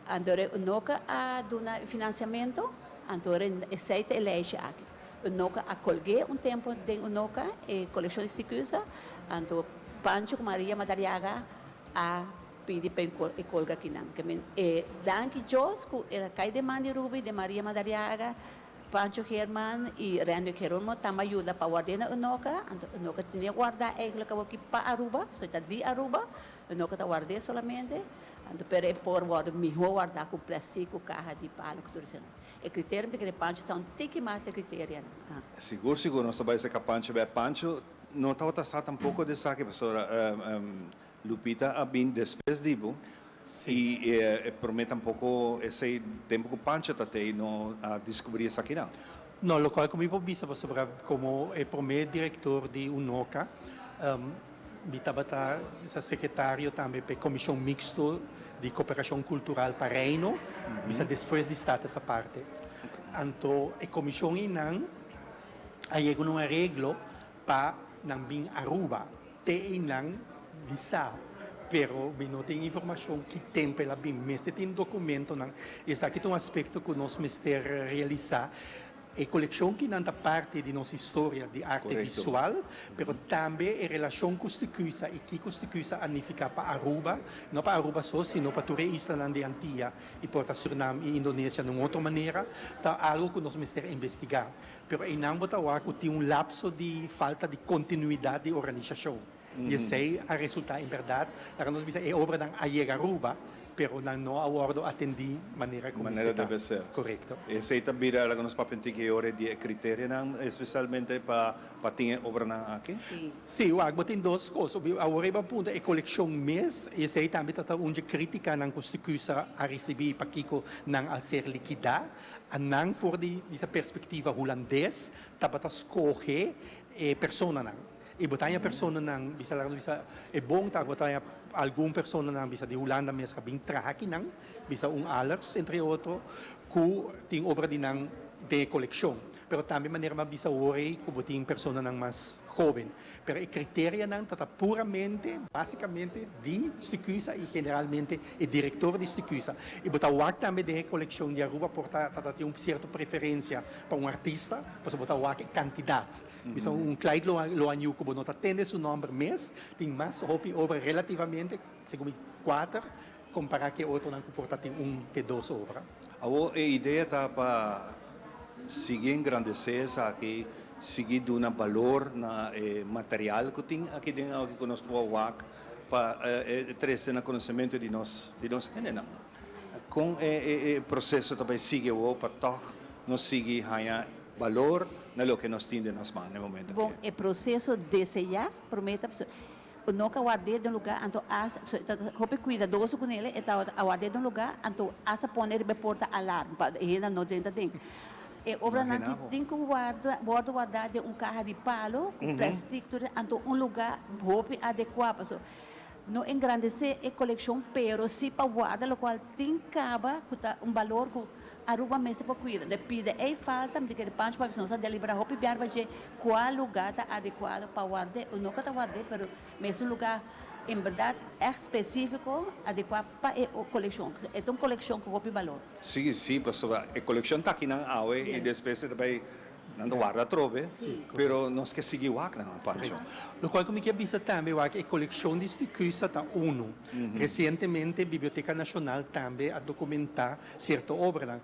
anto Unoca a duna e financiamento, anto esey ta e lijstje aki. Unoca a colgu'é un tempo den Unoca, e coleccion di Sticusa, anto Pancho cu Maria Madariaga a pidi pa e colga akinan. Ke men e danki Dios cu el a cay den man di Ruby, den Maria Madariaga, Pancho Geerman y Renwick Geronimo tamba yuda pa ward'é na Unoca, anto Unoca tene wardá eigenlijk awoki pa Aruba, pasobra e ta di Aruba, Unoca ta ward'é solamente, anto pero e por wòrdu mihó wardá ku plastic, ku kaha di palo ku tur esei. E kriterio mi ta kere Pancho ta un tiki mas e kriterianan. Sigur sigur nos ta bai seka Pancho bè. Pancho no tabata sa tampoko di esaki pasobra Lupita a bin despues di bo y e prome tampoco esey tempo cu Pancho ta tey no a descubri esakinan. No, locual cu mi por bisa pasobra como e prome director di UNOCA mi tabata sa secretario tambe p'e Comision Mixto di Cooperacion Cultural pa Reino, bisa despues di Status Aparte. Anto e comision eynan a yega na un areglo pa nan bin Aruba. Te einan mi sa, pero mi no tin informashon ki tempu el a bin. Mester tin dokumentonan. Esaki ta un aspekto ku nos mester realisá. E kolekshon kinan ta parti di nos historia di arte visual, pero tambe e relashon ku Sticusa i kiko Sticusa a nifiká pa Aruba, no pa Aruba so, sino pa tur e islanan di Antia i por ta Surinam i Indonesia na un otro manera, ta algu ku nos mester investigá. Pero einan bo ta wak ku tin un lapso di falta di kontinuidat di organisashon. I esei a resultá en bèrdat, laga nos bisa e obranan a yega Aruba, pero nan no a wordo atendi manera cu Manera mester ta. debe ser. Corecto. Esey ta bira laga nos papia un tiki ora di e criterianan, especialmente pa pa tin e obranan aki. Sí, wak, bo tin dos cos. Awor riba punto e coleccion mes, y esey tambe ta ta un dje criticanan cu Sticusa a ricibi pakico nan a ser liquida. A nan for di bisa perspectiva Hulandes tabata scoge e personanan. Y bo ta haña personanan, bisa laga nos bisa, e bon ta bo ta haña algun personanan bisa di Hulanda mes ka bin traha akinan, bisa un Alers entre otro, ku tin obra di nan den e kolekshon. Pero tambe manera mi a bisa awor ei ku bo tin personanan mas hóben. Pero e kriterianan ta ta puramente, básikamente di Sticusa i generalmente e direktor di Sticusa. I bo ta wak tambe den e kolekshon di Aruba por ta ta tin un sierto preferensia pa un artista, pasobra bo ta wak e kantidat. Bisa un Clyde Loanyu ku bo no ta tende su nòmber mes, tin mas hopi obra relativamente, segun mi, kuater, kompará ku e otronan ku por ta tin un te dos obra. Awor e idea ta pa sigui engrandesé esaki, sigui duna balor na e material ku tin aki den awe ku nos por wak pa trese na konosementu di nos di nos hendenan. Kon e e proseso ta bai sigui awor pa tòg nos sigui haña balor na loke nos tin den nos man na e momento aki? Bon, e proseso deseá promé ta No ka ward'é den un lugá, anto Asa, pasobra e tabata hopi kuidadoso ku nel, e tabata a ward'é den un lugá, anto Asa pone riba e porta alarm pa e hende no drenta den. E obranan ki tin ku warda, wòrdu wardá den un kaha di palo ku plèstik tur, anto un lugá hopi adekuá, pasobra no engrandesé e kolekshon, pero si pa warda lokual tin kaba ku ta un balor ku Aruba mester por cuida. De pida ey falta, mi ta kere Pancho papia nos a delibera hopi biaha riba dje cual lugar ta adecuado pa ward'e o no cu ta ward'e, pero mester un lugar en berdad echt specifico adecua pa e coleccion. E ta un coleccion cu hopi balor. Sí, sí, pasobra e coleccion ta akinan awe y despues e ta bay Nan ta warda atrobe, pero nos ke sigui wak nan, Pancho. Lokual ku mi ke bisa tambe wak e kolekshon di Sticusa ta unu. Resientemente Biblioteka Nashonal tambe a dokumentá sierto obranan.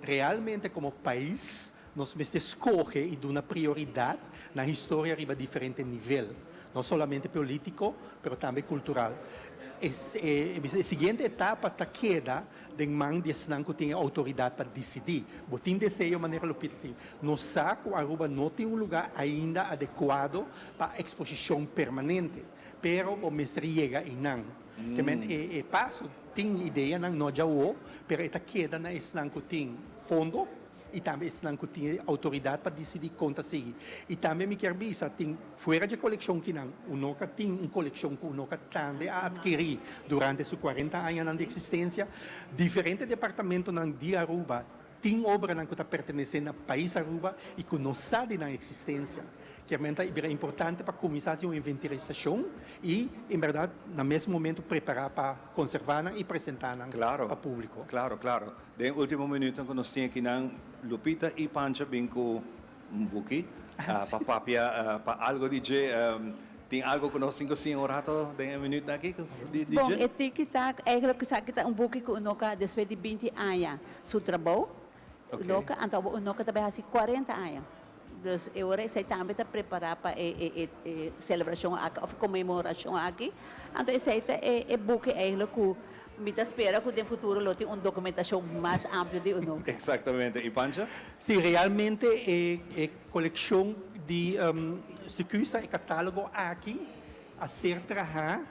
Realmente komo pais nos mester skohe i duna prioridat na historia riba diferente nivel, no solamente polítiko pero tambe kultural. E siguiente etapa ta keda Den man di esnan ku tin e outoridat pa disidí. Bo tin deseo manera Lupita tin. Nos sa ku Aruba no tin un lugá ainda adekuado pa eksposishon permanente, pero bo mester yega einan. Ke men e paso tin ideanan no djawo, pero e ta keda na esnan ku tin fondo i tambe esnan ku tin e outoridat pa disidí kon ta sigui. I tambe mi kier bisa tin fuera dje kolekshon kinan, Unoca tin un kolekshon ku Unoca tambe a atkirí durante su kuarenta añanan di eksistensia. Diferente departamentonan di Aruba tin obranan ku ta pertenesé na pais Aruba i ku no sa di nan eksistensia. Kier men ta bira importante pa kuminsá hasi un inventarisashon i en bèrdat na mes momentu prepará pa konservá nan i presentá nan pa públiko. Klaro, klaro. Den ultimo minuutnan ku nos tin akinan, Lupita i Pancho bin ku un buki pa papia pa algo di dje. Tin algo ku nos tin ku siña un rato den e minuutnan aki di dje? Bon, e tiki ta eigenlijk esaki ta un buki ku Unoca despues di binti aña su trabou. Unoca, anto abo Unoca ta bai hasi kuarenta aña. Dus e ora esei tambe ta prepará pa e e selebrashon aki òf konmemorashon aki. Anto esei ta e e buki eigenlijk ku mi ta spera ku den futuro lo tin un dokumentashon mas amplio di Unoca. Exactamente. Y Pancho? Sí, realmente e e kolekshon di Sticusa, e katálogo aki a ser trahá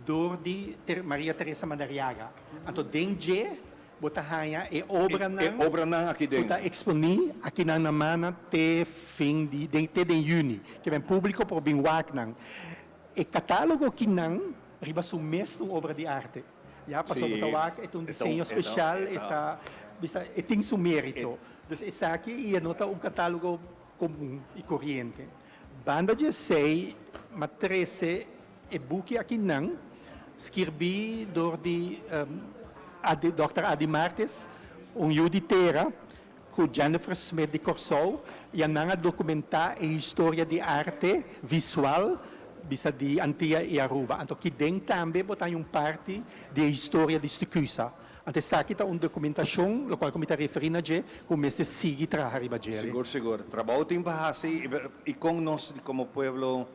dor di Maria Teresa Madariaga. Anto den dje Bo ta haña e obranan E obranan aki den. ku ta eksponí akinan na Mana te fin di den te den yüni. Ke men públiko por bin wak nan. E katálogo kinan riba su mes ta un obra di arte. Ya, pasobra bo ta wak e ta un diseño speshal, e ta bisa e tin su mérito. Dus esaki i e no ta un katálogo komun i koriente. Banda di esei m'a trese E buki akinan skirbí dor di Dòkter Adi Martes, un yu di tera, ku Jennifer Smith di Kòrsou, i a nan a dokumentá e historia di arte visual bisa di Antia i Aruba. Anto kiden tambe bo ta haña un parti di e historia di Sticusa. Anto esaki ta un dokumentashon lokual ku mi ta referí na dje ku mester sigui traha riba dje. Sigur, sigur. Trabou tin pa hasi i kon nos komo pueblo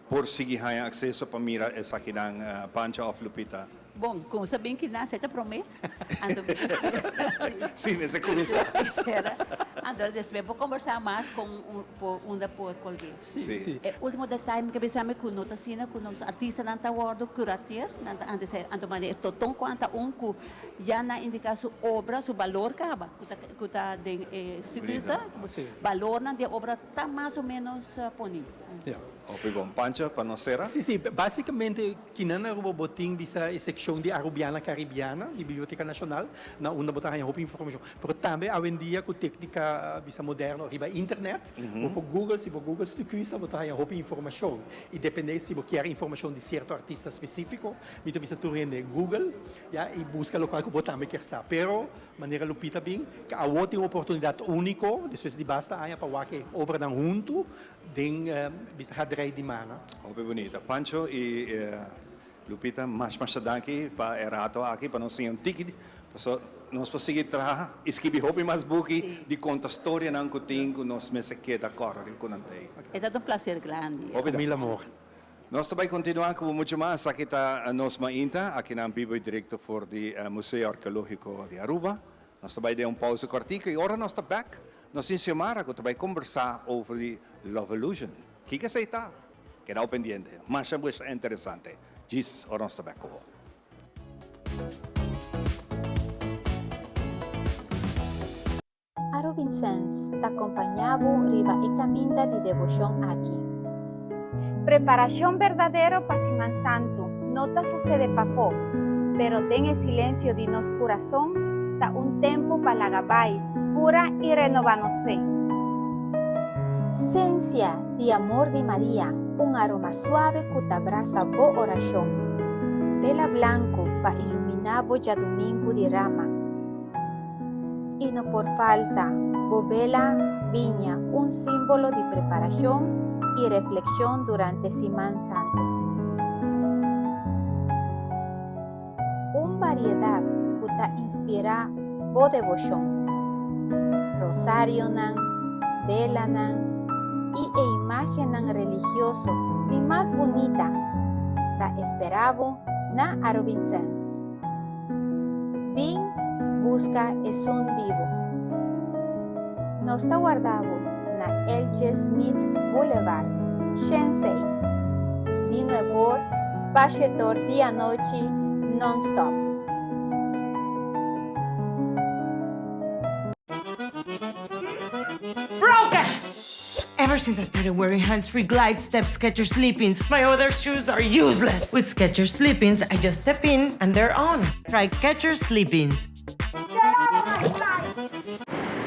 Por sigui haña akseso pa mira esakinan, Pancho òf Lupita? Bon, kon sa bin kinan esei ta promé, anto mi ta spera. Sí, mester kuminsá. Spera, anto despues por kombersá mas kon por unda por kolg'é. Sí, sí. E último detaye mi ke bisa mi ku no ta asina ku nos artistanan ta wòrdu kurateer, nan ta antes anto manera e Toton Kwan ta un ku ya nan indiká su obra, su balor kaba ku ta ku ta den e sigusa, balornan di e obra ta mas o ménos poni. Ja. Hopi bon. Pancho, pa nos sera. Sí, sí. Básicamente, kinan na Aruba bo tin bisa e seccion di Arubiana Caribiana di Biblioteca Nacional, na unda bo ta haña hopi informacion. Pero tambe awendia cu tecnica bisa moderno riba internet, bo por google, si bo google Stucusa bo ta haña hopi informacion. Y depende si bo kier informacion di cierto artista specifico, mi ta bisa tur hende google, ya, y busca locual cu bo tambe kier sa. Pero, manera Lupita bin, awor tin un oportunidad unico, despues di basta aña, pa wak e obranan hunto, Den bisa hadrei di mana. Hopi bunita. Pancho y Lupita masha masha danki pa e rato aki pa nos siña un tiki paso nos por sigui traha y skibi hopi mas buki di conta storianan cu tin cu nos mester keda corda riba cu nan ta ey. E ta un placer grandi. Hopi danki. Mil amor. Nos ta bay continua cu mucho mas. Aki ta nos mainta aki nan bibo y directo for di Museo Arqueologico di Aruba. Nos ta bai den un pausa kòrtiku i ora nos ta bèk, nos tin Xiomara ku ta bai kombersá over di Lovelution. Kiko esei ta? Kedao pendiente. Masha buesha interesante. Djis ora nos ta bèk ku bo. Arubinsens ta kompañá bo riba e kaminda di deboshon aki. Preparashon berdadero pa Siman Santu no ta sucede pafó, pero den e silencio di nos curason ta un tempo pa laga bai, cura y renoba nos fe. Sensia di amor di Maria, un aroma suave cu ta brasa bo oracion. Bela blanco pa ilumina bo djadumingu di rama. Y no por falta, bo bela biña, un símbolo di preparacion y reflexion durante Siman Santo. Un variedad cu ta inspira bo debocion. Rosarionan, belanan y e imagennan religioso di mas bunita ta espera bo na Arubinsens. Bin buska esun di bo. Nos ta warda bo na LJ. Smith Boulevard, shen seis, di nuebor pa shetor di anochi non-stop. Broken! Ever since I started wearing hands-free Glide Step Skechers Slip-ins, my other shoes are useless. With Skechers Slip-ins, I just step in and they're on. Try Skechers Slip-ins.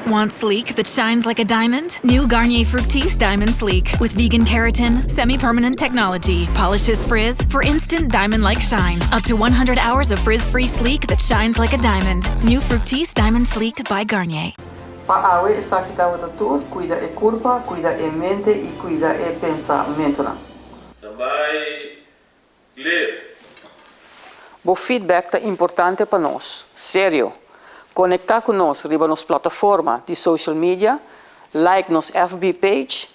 Want sleek that shines like a diamond? New Garnier Fructis Diamond Sleek with vegan keratin, semi-permanent technology, polishes frizz for instant diamond-like shine. Up to 100 hours of frizz-free sleek that shines like a diamond. New Fructis Diamond Sleek by Garnier. Pa awe esaki tabata tur, cuida e curpa, cuida e mente y cuida e pensamentonan. Ta bai clear. Bo feedback ta importante pa nos. Serio! Conecta cu nos riba nos plataforma di social media, like nos FB page,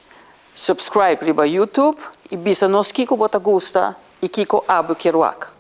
subscribe riba YouTube y bisa nos kico bo ta gusta y kico abo kier wak.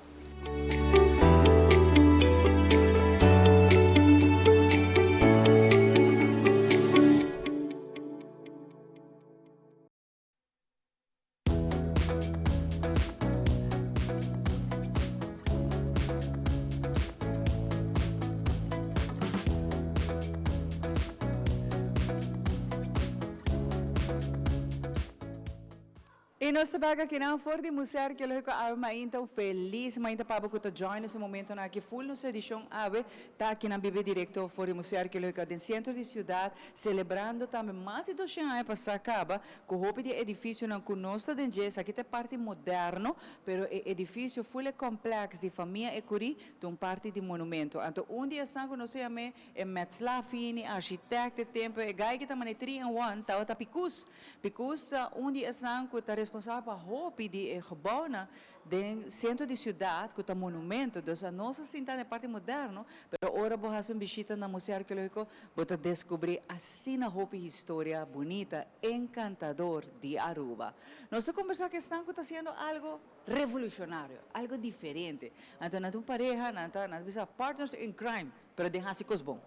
Y nos ta bek akinan for di Museo Arqueologico awe mainta un feliz mainta pa bo cu ta join nos e momentonan aki full nos edicion awe ta akinan bibi directo for di Museo Arqueologico den centro di ciudad celebrando tambe mas di doshen aña pasa caba cu hopi di e edificionan cu nos ta den dje esaki ta e parti moderno pero e edificio full e complex di famia Ecury ta un parti di monumento anto un di esnan cu nos ta yam'e e metslaar fini architect e tempo e guy ki ta mane three in one tabata Picus Picus ta un di esnan cu ta. responsabel pa hopi di e gebouwnan den centro di ciudad cu ta monumento. Dus nos a sinta den parti moderno, pero ora bo haci un bishita na Museo Arqueologico, bo ta descubri asina hopi historia bunita, encantador di Aruba. Nos ta conversa cu esnan cu ta haciendo algo revolucionario, algo diferente. Anto nan ta un pareha, nan ta, nan ta bisa partners in crime, pero den haci cos bon.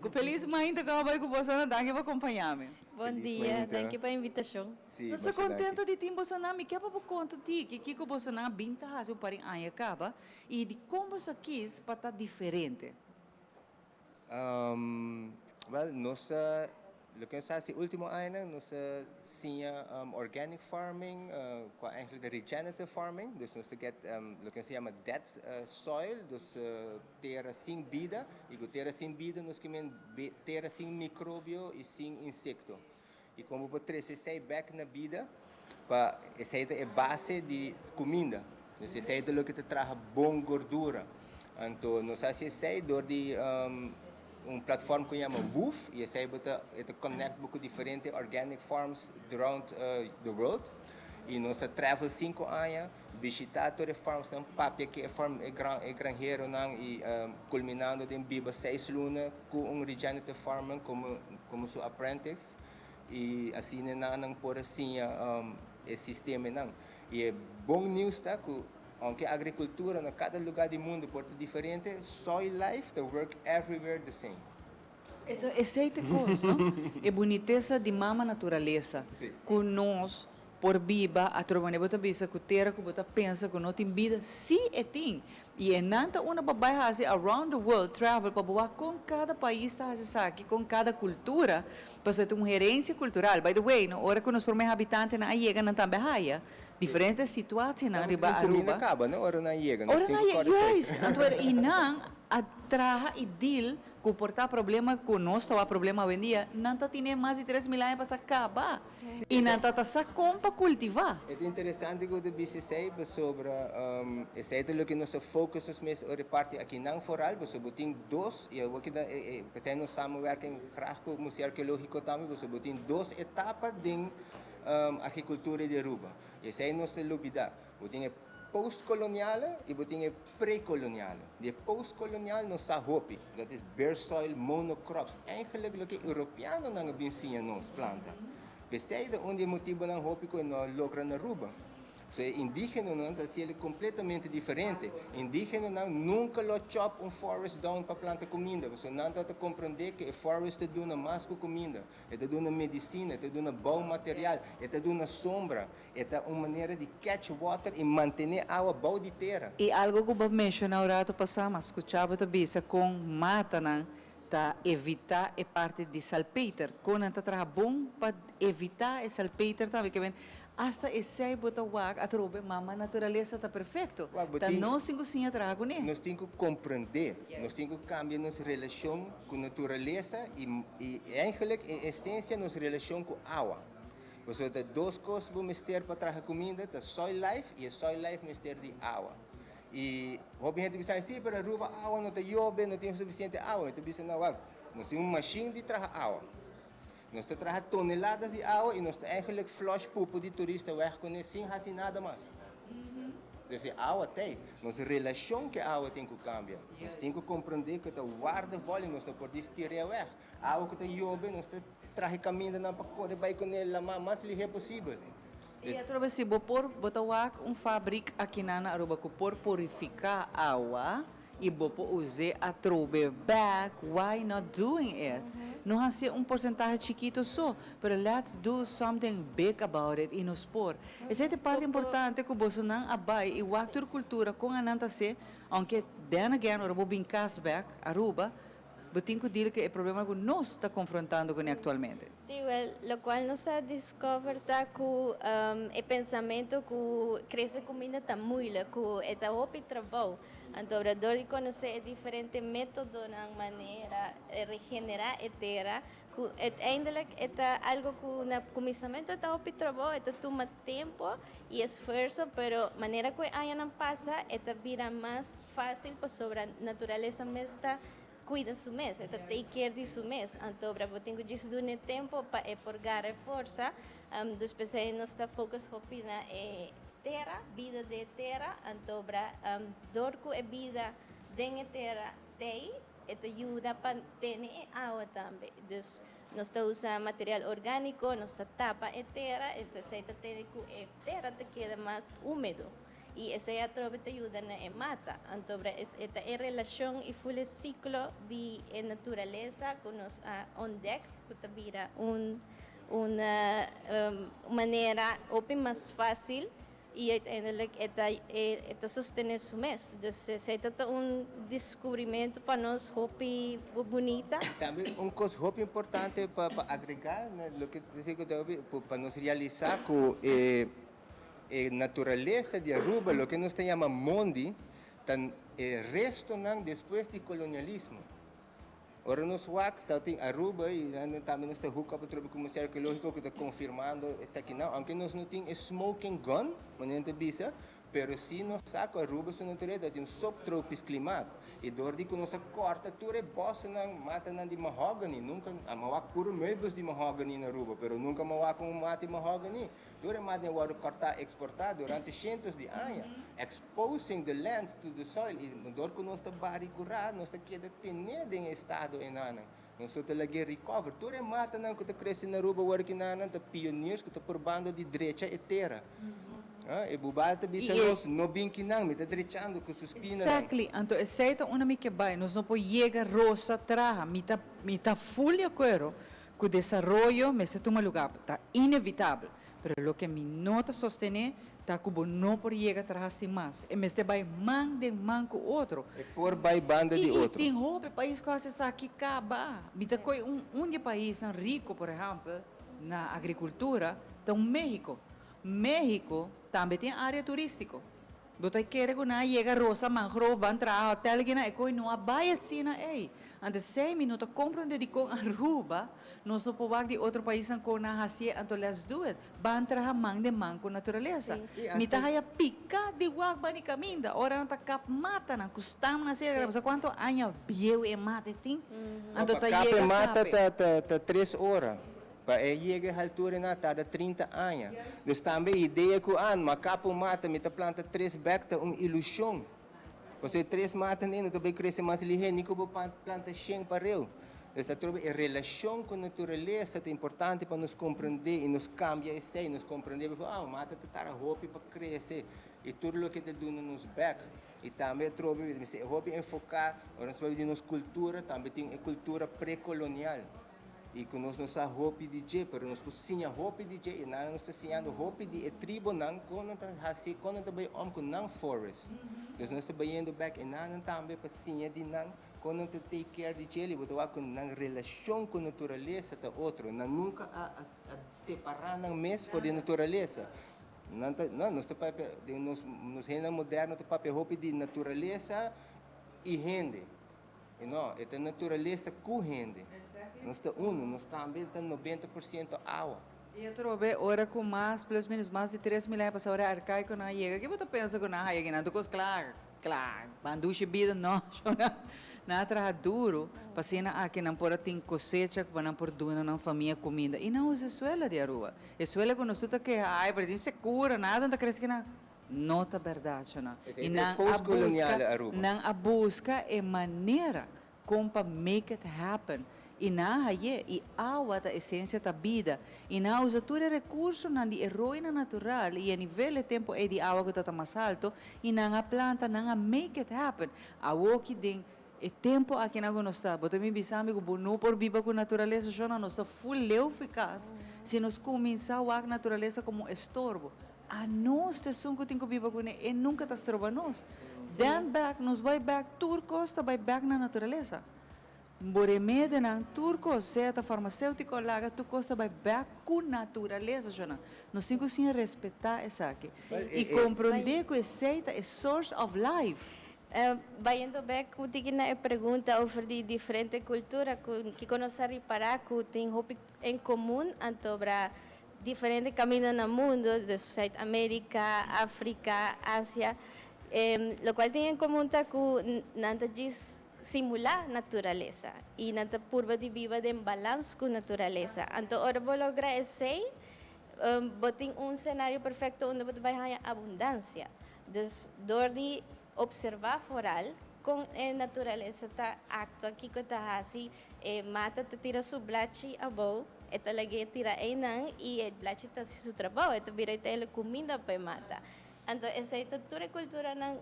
Cu feliz mainta cu bai cu boso, danki pa acompaña mi. Bon dia, danki pa e invitacion. Nos ta contento di tin boso nan. Mi kier pa bo conta di kico boso nan a bin ta haci un par di aña caba y di con boso a kies pa ta diferente. Wel, nos, loke nos a haci ultimo añanan, nos a siña organic farming, cua eigenlijk de regenerative farming. Dus nos ta get loke nos ta yama dead soil, dus tera sin bida. Y cu tera sin bida nos kimen tera sin microbio y sin insecto. Y con bo por trece esey bek na bida, pa esey ta e base di cuminda. Dus esey ta loke ta traha bon gordura. Anto nos haci esey door di un platform cu yama WWOOF, y esey bo ta, e ta connect bo cu diferente organic farms around the world. Y nos a travel 5 aña, bishita tur e farmsnan, papia cu e farm, e granheronan y culminando den biba 6 luna cu un regenerative farmer como su apprentice y asina nan por siña e sistemanan. Y e bon news ta cu aunke agricultura na cada lugar di mundo por ta diferente, soil life ta work everywhere the same. Anto, esey ta e cos, no? E bunitesa di mama naturalesa. Cu nos por biba, atrobe bo ta bisa cu tera cu bo ta pensa cu no tin bida, si e tin. Y e nan ta unda pa bay haci around the world travel pa bo wak con cada pais ta haci esaki, con cada cultura, pasobra ta un herencia cultural. By the way, no, ora cu nos prome habitantenan a yega, nan tambe haya diferente situacionnan riba Comida Aruba. caba, no? Ora nan yega. Ora nan yega, juist. Anto y nan a traha y deal cu por ta problema cu nos ta problema awendia, nan ta tin mas di 3000 aña pasa caba. Y nan ta sa con pa cultiva. Ta interesante cu e BCC sobre esey ta loke nos focus nos mes reparti aki nan vooral, sobre tin dos, y awor cu ta nos samenwerking graag cu Museo Arqueologico tambe, sobre tin dos etapa den agricultura di Aruba. Esey nos ta lubida. Bo tin postkoloniale y bo tin prekoloniale. Di postkolonial nos sa hopi, dat is bare soil monocrops. Eigenlijk loke Europeanonan a bin siña nos planta. Esey ta un di e motibonan hopi cu no logra na Aruba. So, indigenonan ta siendo completamente diferente. Indigenonan nunca lo chop un forest down pa planta cuminda. So, nan ta comprende cu e forest ta duna mas cu cuminda. E ta duna medicina, e ta duna bon material, e ta duna sombra. E ta un manera di catch water y mantene awa bou di tera. Y algo cu bo a menciona rato pasa, mas scucha bo ta bisa con matanan ta evita e parti di salpeter. Con nan ta traha bon pa evita e salpeter tambe kiermen hasta esey bo ta wak atrobe mama naturalesa ta perfecto. Ta nos tin cu siña traha cune. Nos tin cu comprende, nos tin cu cambia nos relacion cu naturalesa y eigenlijk en esencia nos relacion cu awa. Pasobra dos cos bo mester pa traha cuminda, ta soil life y soil life mester di awa. Y hopi hende ta bisa, si, pero Aruba awa no ta yobe, no tin suficiente awa. Anto bisa, no, wak, nos tin un machine di traha awa. Nos ta traha toneladas di awa y nos ta eigenlijk flush pupu di turista weg cu sin haci nada mas. Dus awa tin. Nos relacion cu awa tin cu cambia. Nos tin cu comprende cu ta waardevol y nos no por tira weg. Awa cu ta yobe, nos ta traha camindanan pa core bay cu ne mas lihe posibel. Y atrobe si bo por bo ta wak un fabriek aki na Aruba cu por purifica awa y bo por usa atrobe back, why not doing it? No haci un porcentahe chikito so, pero let's do something big about it y nos por. Esey ta e parti importante cu bosonan a bay y wak tur cultura con nan ta haci, aunke then again ora bo bin cas back Aruba, bo tin cu deal cu e problema cu nos ta confrontando cune actualmente. Si, well, locual nos a discover ta cu e pensamento cu crece cuminda ta moeilijk, cu e ta hopi trabou. Anto, door di conoce diferente metodonan, manera, regenera e tera, cu uiteindelijk ta algo cu na cuminsamento ta hopi trabou, ta tuma tempo y esfuerso, pero manera cu añanan pasa, ta bira mas facil pasobra naturalesa mes ta. cuida su mes, e ta take care di su mes. Anto bo tin cu djis duna tempo pa e por gara forsa. Dus p'esey nos ta focus hopi na e tera, bida di tera, anto dor cu e bida den tera t'ey, e ta yuda pa tene awa tambe. Dus nos ta usa material organico, nos ta tapa e tera, anto esey ta tene cu e tera ta keda mas humedo. Y esey atrobe ta yuda na e mata. Anto e e relacion y full ciclo di naturalesa cu nos a ontdekt, cu ta bira un manera hopi mas facil y uiteindelijk e ta sostene su mes. Dus esey ta un descubrimento pa nos hopi bunita. Tambe un cos hopi importante pa agrega, ne, loke pa nos realisa cu e naturalesa di Aruba, loke nos ta yama mondi, ta e resto despues di colonialismo. Ora nos wak, tin Aruba y tambe nos ta hook up otro Museo Arkeologico cu ta confirmando esaki no, aunke nos no tin smoking gun, manera bisa, pero si nos sa cu Aruba su naturalesa tin un subtropisch klimaat. Y door di cu nos corta tur e bosnan, matanan di mahogany, nunca m'a wak puro meubels di mahogany na Aruba, pero nunca m'a wak un mata di mahogany. Tur e mata a corta exporta durante cientos di aña, exposing the land to the soil. Y door cu nos ta bari cura, nos ta keda tene den estado eynan. Nos ta lag'e recover. Tur e matanan cu ta crece na Aruba working ta pioniers cu ta purbando di drecha e tera. Ah, e bubata bisa nos no bin akinan, mi ta drechando cu su spina. Exactly. Anto, esey ta unda mi kier bay. Nos no por yega rosa traha. Mi ta full di acuerdo cu desaroyo mester tuma luga. Ta inevitabel. Pero loke mi no ta sostene, ta cu no por yega traha sin mas. E mester bay man den man cu otro. E por bay banda di E otro. Tin hopi pais cu esaki caba. Mi ta coy un di pais rico, por ehempel, na agricultura, ta un Mexico. Mexico tambe tin area turistico. Bo ta kere cu nan yega rosa mangrove ban traha hotel cu na e coy no a bay asina ey. Anto esey mi no ta comprende di con Aruba, nos no por di otro pais con nan haci, anto let's do it. Ban traha man den man cu naturalesa. Mi ta haya pica di wak bani caminda. Ora nan ta kap mata nan cu stam na sera, mm. Cuanto aña bieu e mata tin. Anto ta Kap e yega mata kape. ta 3 ora. Pa e yega altura na tarda 30 aña. Dus tambe idea cu ah, m'a kap un mata, mi ta planta tres bek ta un ilusion. Bo tres mata no ta bay crece mas lihe, ni cu bo planta 100 pareu. Dus ta trobe e relacion cu naturalesa ta importante pa nos comprende y nos cambia esey, nos comprende, ah, mata ta tarda hopi pa crece y tur loke ta duna nos bek. Y tambe trobe, hopi enfoca, ora nos papia di nos cultura, tambe tin e cultura precolonial. Y cu nos no sa hopi di dje, pero nos por siña hopi di dje, y nan nos ta siñando hopi di e tribo nan, con ta hasi, con ta bay om cu nan forest. Dus nos ta bayendo back y nan tambe pa siña di nan, con ta take care di dje, bo ta cu nan relacion cu naturalesa ta otro, nan nunca a separa nan mes for di naturalesa. Nan ta, no, nos ta papia, di nos hende moderno ta papia hopi di naturalesa y hende. Y no, e naturalesa cu hende. Nos ta uno, nos tambe ta 90% awa. Y atrobe, ora cu mas, plus minus mas di 3 mil aña pasa, ora arcaico nan yega, kico bo ta pensa cu nan yega nan cos cla, cla, ban dushi bida no, na nan traha duro, pa asina aki nan por tin cosecha, pa nan por duna nan famia cuminda. Y nan usa suelo di Aruba. E suelo cu nos ta que, ai, pero tin secura, nada no ta crece cu nan. No ta berdad, no. E postcolonial Aruba. Nan a busca e manera con pa make it happen. Y nan haye, y awa ta esencia ta bida. Y nan usa tur e recurso nan di heroína natural y e nivel di tempo e di awa cu ta mas halto y nan a planta, nan a make it happen. Awoki den e tempo aki na nos ta, bo ta mi bisa mi cu no por biba cu naturalesa, shona nos ta full leu eficaz. Si nos cuminsa wak naturalesa como estorbo, a nos ta esun cu tin cu biba cu ne, e nunca ta stroba nos. Then back, nos bay back, tur cos ta bay back na naturalesa. Bo remedinan, tur cos, sea ta farmaceutico laga, tur cos ta bay back cu naturalesa, shona. Nos tin cu respeta esaki. Y comprende cu esey ta e source of life. Bayendo back, cu tin e pregunta over di diferente cultura cu nos a ripara cu tin hopi en comun anto diferente caminda na mundo, di Zuid Amerika, Afrika, Asia, locual tin en comun ta cu nan ta djis. simulá naturalesa i nan ta purba di biba den balans ku naturalesa. Anto ora bo logra esei, bo tin un senario perfekto unda bo ta bai haña abundansia. Dus dor di opservá foral kon e naturalesa ta aktua, kiko ta hasi, e mata ta tira su blachi abou, e ta lag'é tira einan i e blachi ta hasi su trabou, e ta bira e ta e kuminda pa e mata. Anto esei ta tur e kulturanan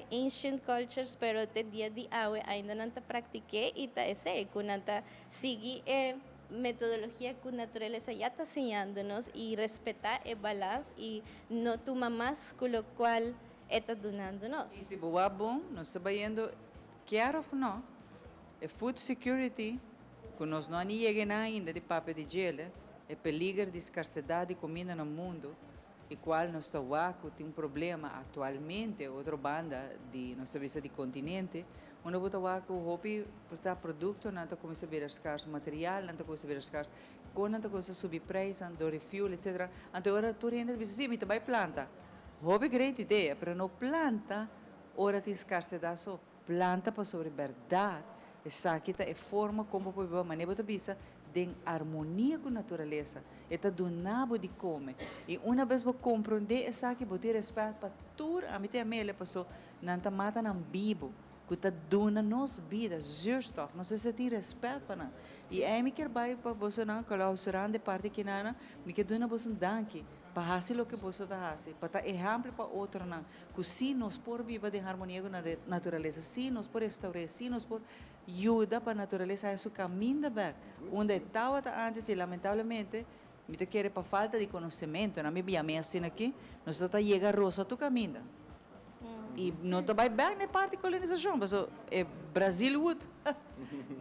ancient cultures pero te dia di awe ainda nan ta practiqué y ta esey cu nan ta sigui e metodologia cu naturaleza ya ta siñando nos y respeta e balans y no tuma mas cu locual e ta dunando nos. Y si bo wak bon, nos ta bayendo kier of no, e food security cu nos no a ni yega enan ainda di papia di djele, e peliger di scarcedad di cuminda na mundo, e cual nos ta wak cu tin un problema actualmente otro banda di nos ta bisa di continente, unda bo ta wak cu hopi por ta productonan ta cuminsa bira scars, materialnan ta cuminsa bira scars, con nan ta cuminsa subi prijsnan door di fuel etc. Anto e ora tur hende ta bisa si mi ta bay planta, hopi great idea, pero no planta ora tin scarcedad so. Planta pasobra e bèrdat, esaki ta e forma kon bo por biba, manera bo ta bisa, den armonia ku naturalesa. E ta duna bo di kome. I una bes bo komprondé esaki, bo tin rèspèt pa tur, ami ta yam'el paso nan ta mata nan bibu, ku ta duna nos bida, zuurstof. Nos mester tin rèspèt pa nan. I ei mi kier bai pa bosonan, kolaborá de parti kinana, mi kier duna boso un danki pa hasi loke boso ta hasi, pa ta ehèmpel pa otronan. Ku si nos por biba den harmonia ku naturalesa, si nos por restaur'é, si nos por yuda pa naturalesa haya su kaminda bèk unda e tabata ántes i lamentablemente mi ta kere pa falta di konosementu, nan mi yam'é asina aki, nos ta ta yega rosa tur kaminda i no ta bai bèk na e parti kolonisashon pasobra e Brazilwood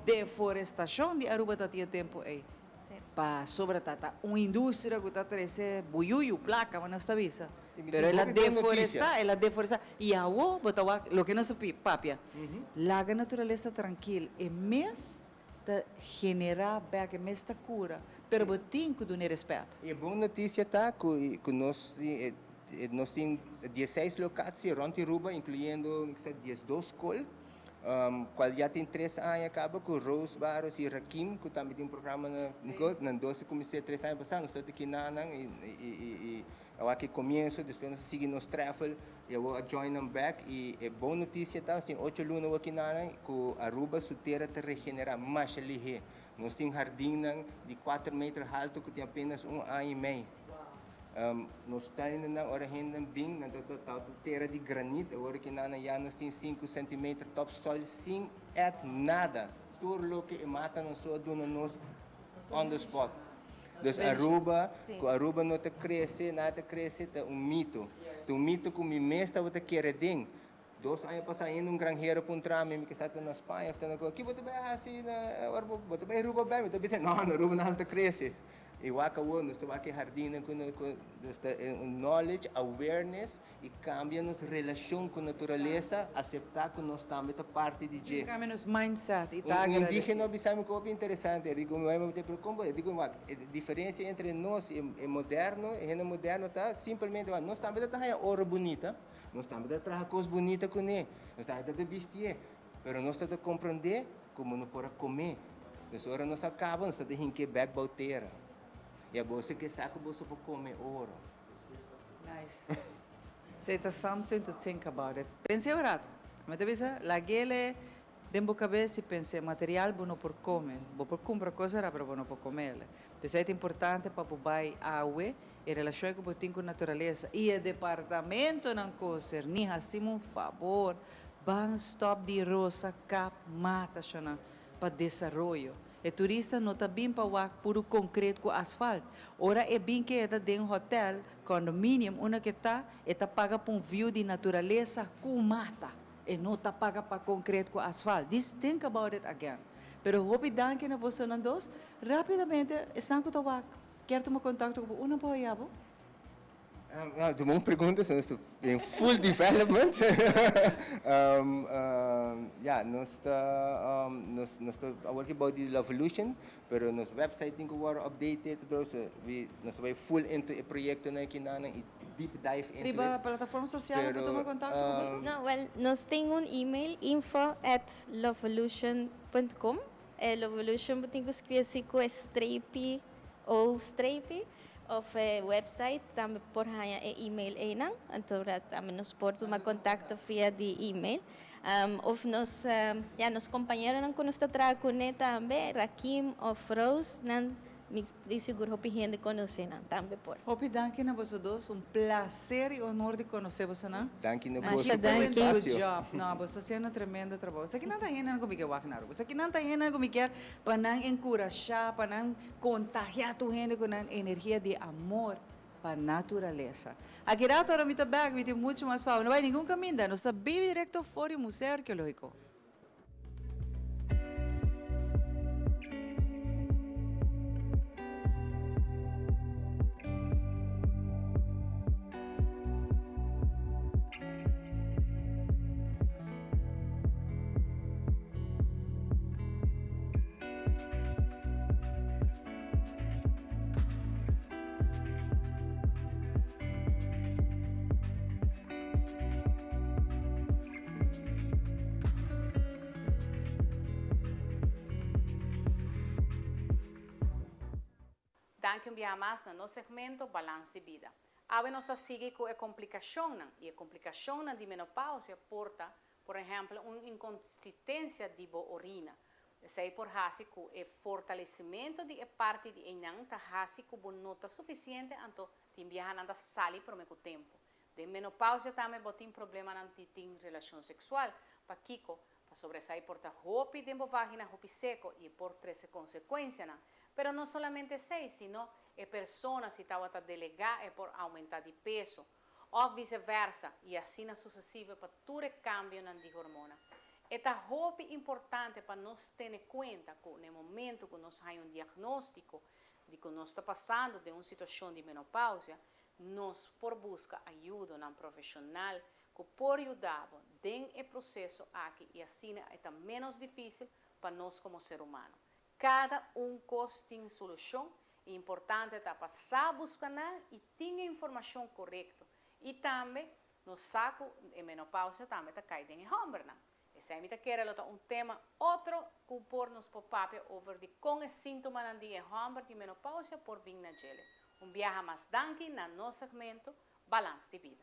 deforestashon di Aruba ta tin e tempu ei. Pasobra ta ta un industria cu ta trece buyuyu, placa, ma nos ta bisa. Pero el a deforesta, el a deforesta. Y awo bo ta wak loke nos ta papia, laga naturalesa trankil, e mes ta genera bek, e mes ta cura, pero bo tin cu dun'e respet. E bon noticia ta cu nos nos tin dieseis locatie rond Aruba, incluyendo mi kisa diesdos scol. Cual ya tin tres aña caba cu Rose Barros y Rakim cu tambe tin un programa na Nicole. Nan dos a cuminsa tres aña pasa, nos ta aki na nan y y awor aki comienzo, despues nos a sigui nos travel y awor a join nan back y e bon noticia ta nos tin ocho luna awor aki na nan cu Aruba su tera ta regenera masha lihe. Nos tin hardinnan di cuater meter halto cu tin apenas un aña y mei. Nos tuinnan ora hendenan bin nan ta ta tera di granit awor ki nan ya nos tin sinku centimeter topsoil sin add nada tur loke e matanan so a duna nos on the spot. Dus Aruba ku Aruba no ta krese nada ta krese ta un mito ta un mito ku mi mes tabata kere den dos aña pasa ainda un granhero puntra mi mi ke sa ta na Spaña of ta na ki bo ta bai hasi na ora bo ta bai Aruba bai mi ta bisa no na Aruba nada ta krese. E wak awor nos ta wak e hardinnan ku nos ta un knowledge, awareness i kambia nos relashon ku naturalesa, aseptá ku nos tambe ta parti di dje. Kambia nos mindset i ta Un indígena a bisa mi ku hopi interesante, e di ku mi bai pero kon bo, e di ku wak e diferensia entre nos i e moderno, e hende moderno ta simpelmente wak nos tambe ta ta haña oro bunita, nos tambe ta traha kos bunita kuné, nos tambe ta ta bistié, pero nos ta ta komprondé Como no por a come. Pues ora nos a caba nos ta ta hinke bek bou tera. Y a boso ke sa cu boso por come oro. Nice. Esey ta something to think about it. Pens'e un rato. Mi ta bisa lag'ele den bo cabes y pens'e material bo no por come. Bo por cumpra cos wera pero bo no por comele. P'esey ta importante pa bo bay awe e relacion cu bo tin cu naturalesa y e departamentonan concerni hacimi un fabor Ban stop di rosa kap mata shona pa desaroyo. E turista no ta bin pa wak puru concreet cu asfalt. Ora e bin keda den hotel, condominium unda ke ta, e ta paga pa un view di naturalesa cu mata. E no ta paga pa concreet cu asfalt. Just think about it again. Pero hopi danki na bosonan dos. Rapidamente esnan cu ta wak kier tuma contacto cu bo, unda por haya bo? Nou, ta bon pregunta, so nos ta den full development. Ja, nos ta nos nos ta awor ki bou di Lovolution, pero nos website tin ku wòrdu updated, so we nos ta bai full into e proyektonan aki nan i deep dive into Riba it. plataforma sosial Pero, por tuma kontakto ku boso? No, well, nos tin un email info@lovolution.com. E Lovolution bo tin ku skirbi asina ku e strepi o strepi of e website tambe por haña e email einan. Anto tambe nos por tuma kontakto via di email. Of nos, ja, nos kompañeronan ku nos ta traha kuné tambe, Rakim of Rose, nan mi di sigur hopi hende konosé nan tambe por. Hopi danki na boso dos, un plaser i honor di konosé bosonan. Danki na Masha boso pa e danki. Good espasio. job. No, boso ta hasiendo tremendo trabou. Esakinan ta hendenan ku mi ke wak na Aruba. Esakinan ta hendenan ku mi kier pa nan enkurashá, pa nan kontagiá tur hende ku nan energia di amor pa naturalesa. Aki rato ora mi ta bèk, mi tin muchu mas pa bo. No bai ningun kaminda, nos ta bibi direkto for di Museo Arkeológiko. Danki un biaha mas na nos segmento Balans di Bida. Awe nos ta sigui ku e komplikashonnan i e komplikashonnan di menopausia por ta, por ehèmpel, un inkonsistensia di bo orina. Esei por hasi ku e fortalesimentu di e parti di einan ta hasi ku bo no ta sufisiente anto tin biaha nan ta sali promé ku tempu. Den menopausia tambe bo tin problemanan di tin relashon seksual. Pakiko? Pasobra esei por ta hopi den bo vagina hopi seko i e por trese konsekuensianan. Pero no solamente esei, sino e persona si tabata delegá e por oumentá di peso. Òf viseversa, i asina susesivo pa tur e kambionan di hormona. E ta hopi importante pa nos tene kuenta ku na e momento ku nos haña un diagnóstiko di ku nos ta pasando den un situashon di menopausia, nos por buska ayudonan profeshonal ku por yuda bo den e proseso aki i asina e ta ménos difísil pa nos komo ser humano. Kada un kos tin solushon i importante ta pa sa buska nan i tin e informashon korekto. I tambe nos sa ku e menopausia tambe ta kai den e hòmbernan. Esei mi ta kere lo ta un tema otro ku por nos por papia over di kon e síntomanan di e hòmber di menopausia por bin na djele. Un biaha mas danki na nos segmento Balans di Bida.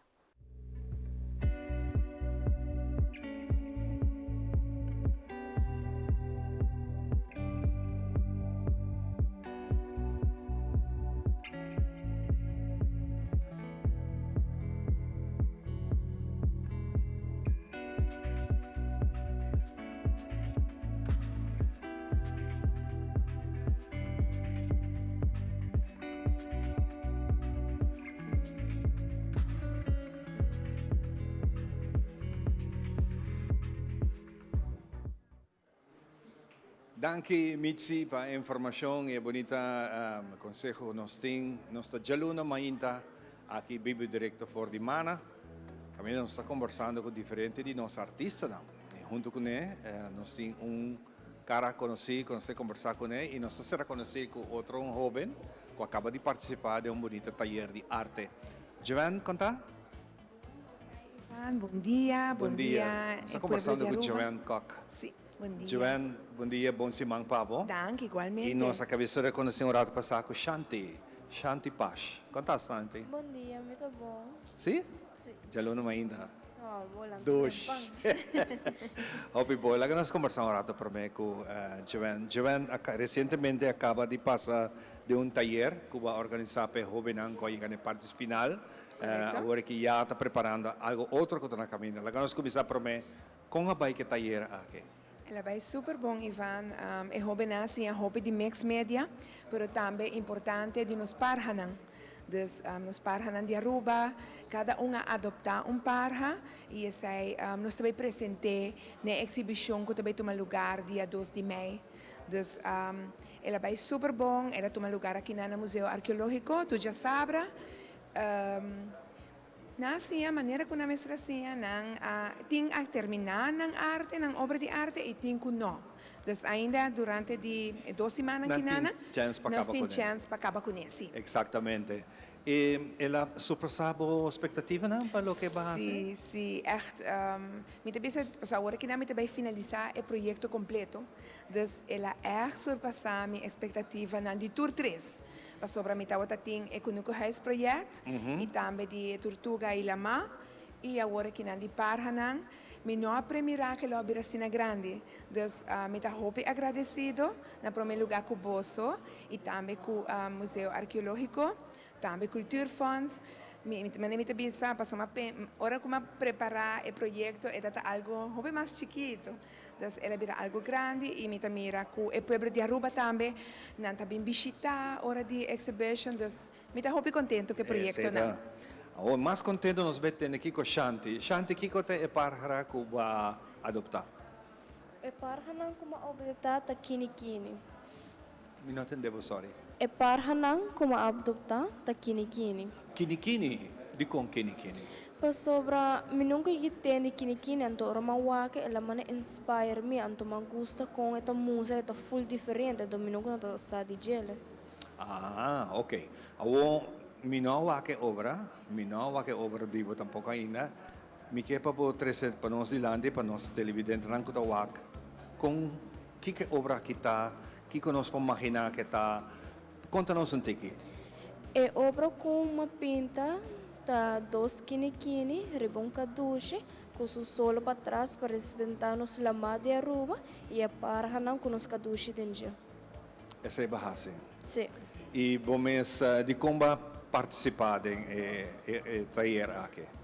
Danki Mitzi pa e informacion y e bunita conseho cu nos tin. Nos ta djaluna mainta aki bibu directo for di Mana. Caminda nos ta conversando cu diferente di nos artistanan. Y hunto cune nos tin un cara conoci cu nos ta conversa cune y nos ta ser conoci cu otro un hoben cu a caba di participa den un bunita tayer di arte. Joanne, con ta? Ivan, bon dia, bon dia Nos ta e pueblo conversando di cu Aruba. Joanne Kock. Sí, bon dia. Joanne, bon dia, bon siman pa bo. Danki, igualmente. Y nos a caba di reconoci un rato pasa cu Shanti, Shanti Pash. Con ta, Shanti? Bon dia, mi ta bon. Sí? Sí. Djaluna mainta. No, bo lanta Dush. trempan. Hopi bo. Laga nos conversa un rato prome cu Joanne. Joanne recientemente a caba di pasa den un tayer cu bo a organisa pa e hobennan cu a yega na e parti final. Correcto. Awor ki ya ta preparando algo otro cu ta na caminda. Laga nos cuminsa prome con a bay cu e tayer aki. El a bay super bon Ivan. E hobennan a siña hopi di mix media, pero tambe importante di nos parhanan. Dus nos parhanan di Aruba, cada un a adopta un parha y esey nos ta bay presente na e exhibicion cu ta bay tuma lugar dia dos di mei. Dus el a bay super bon, el a tuma lugar aki na Museo Arqueologico, tur djasabra. Nan a siña manera ku nan mester a siña, nan a tin a terminá nan arte, nan obra di arte i tin ku no. Dus ainda durante di e dos simannan Nan tin kinana, chèns pa nos kaba tin kuné. chèns pa kaba kuné, sí. Eksaktamente. I el a surpasá bo spektativanan pa loke bo a hasi? Sí, sí, ègt. Mi ta bisa, pasobra awor kinan mi ta bai finalisá e proyekto kompleto. Dus el a ègt surpasá mi ekspektativanan di tur tres. Pasobra mi tabata tin e Kunukuhuisproject i tambe di e Turtuga i Lamá i awor akinan di parhanan. Mi no a premirá ku e lo a bira asina grandi. Dus mi ta hopi agradesido na promé lugá ku boso i tambe ku Museo Arkeológiko, tambe Cultuurfonds. Mi manera mi ta bisa pasobra mi a ora ku mi a prepará e proyekto e ta ta algu hopi mas chikitu. Dus el a bira algo grandi y mi ta mira cu e pueblo di Aruba tambe nan ta bin bishita ora di exhibition dus mi ta hopi contento cu e proyectonan. Awor mas contento nos bay tende kico Shanti. Shanti kico ta e parhara cu bo a adopta? E parhanan cu mi a adopta ta kini kini. Mi no tende bo sorry. E parhanan ku mi a adoptá ta kini kini. Kini kini? Dikon kini kini? Pasobra mi nunka yigi tende kini kini anto ora mi a wak el a manda inspire mi anto mi a gusta kon e ta musa e ta full diferente anto mi nunka no ta sa di djele. Ah ok. Awor mi no a wak e obra, mi no a wak e obra di bo tampoko ainda. Mi ke pa bo trese pa nos dilanti pa nos televidentenan ku ta wak kon Kiko e obra aki ta? Kiko nos por maginá ku e ta? Konta nos un tiki. E obra ku m'a pinta ta dos kinikini riba un kadushi ku su solo patras pa representá nos lamá di Aruba i e parhanan ku nos kadushi den dje. Esei bo hasi? Sí. I bo mes dikon bo a partisipá den e tayer aki?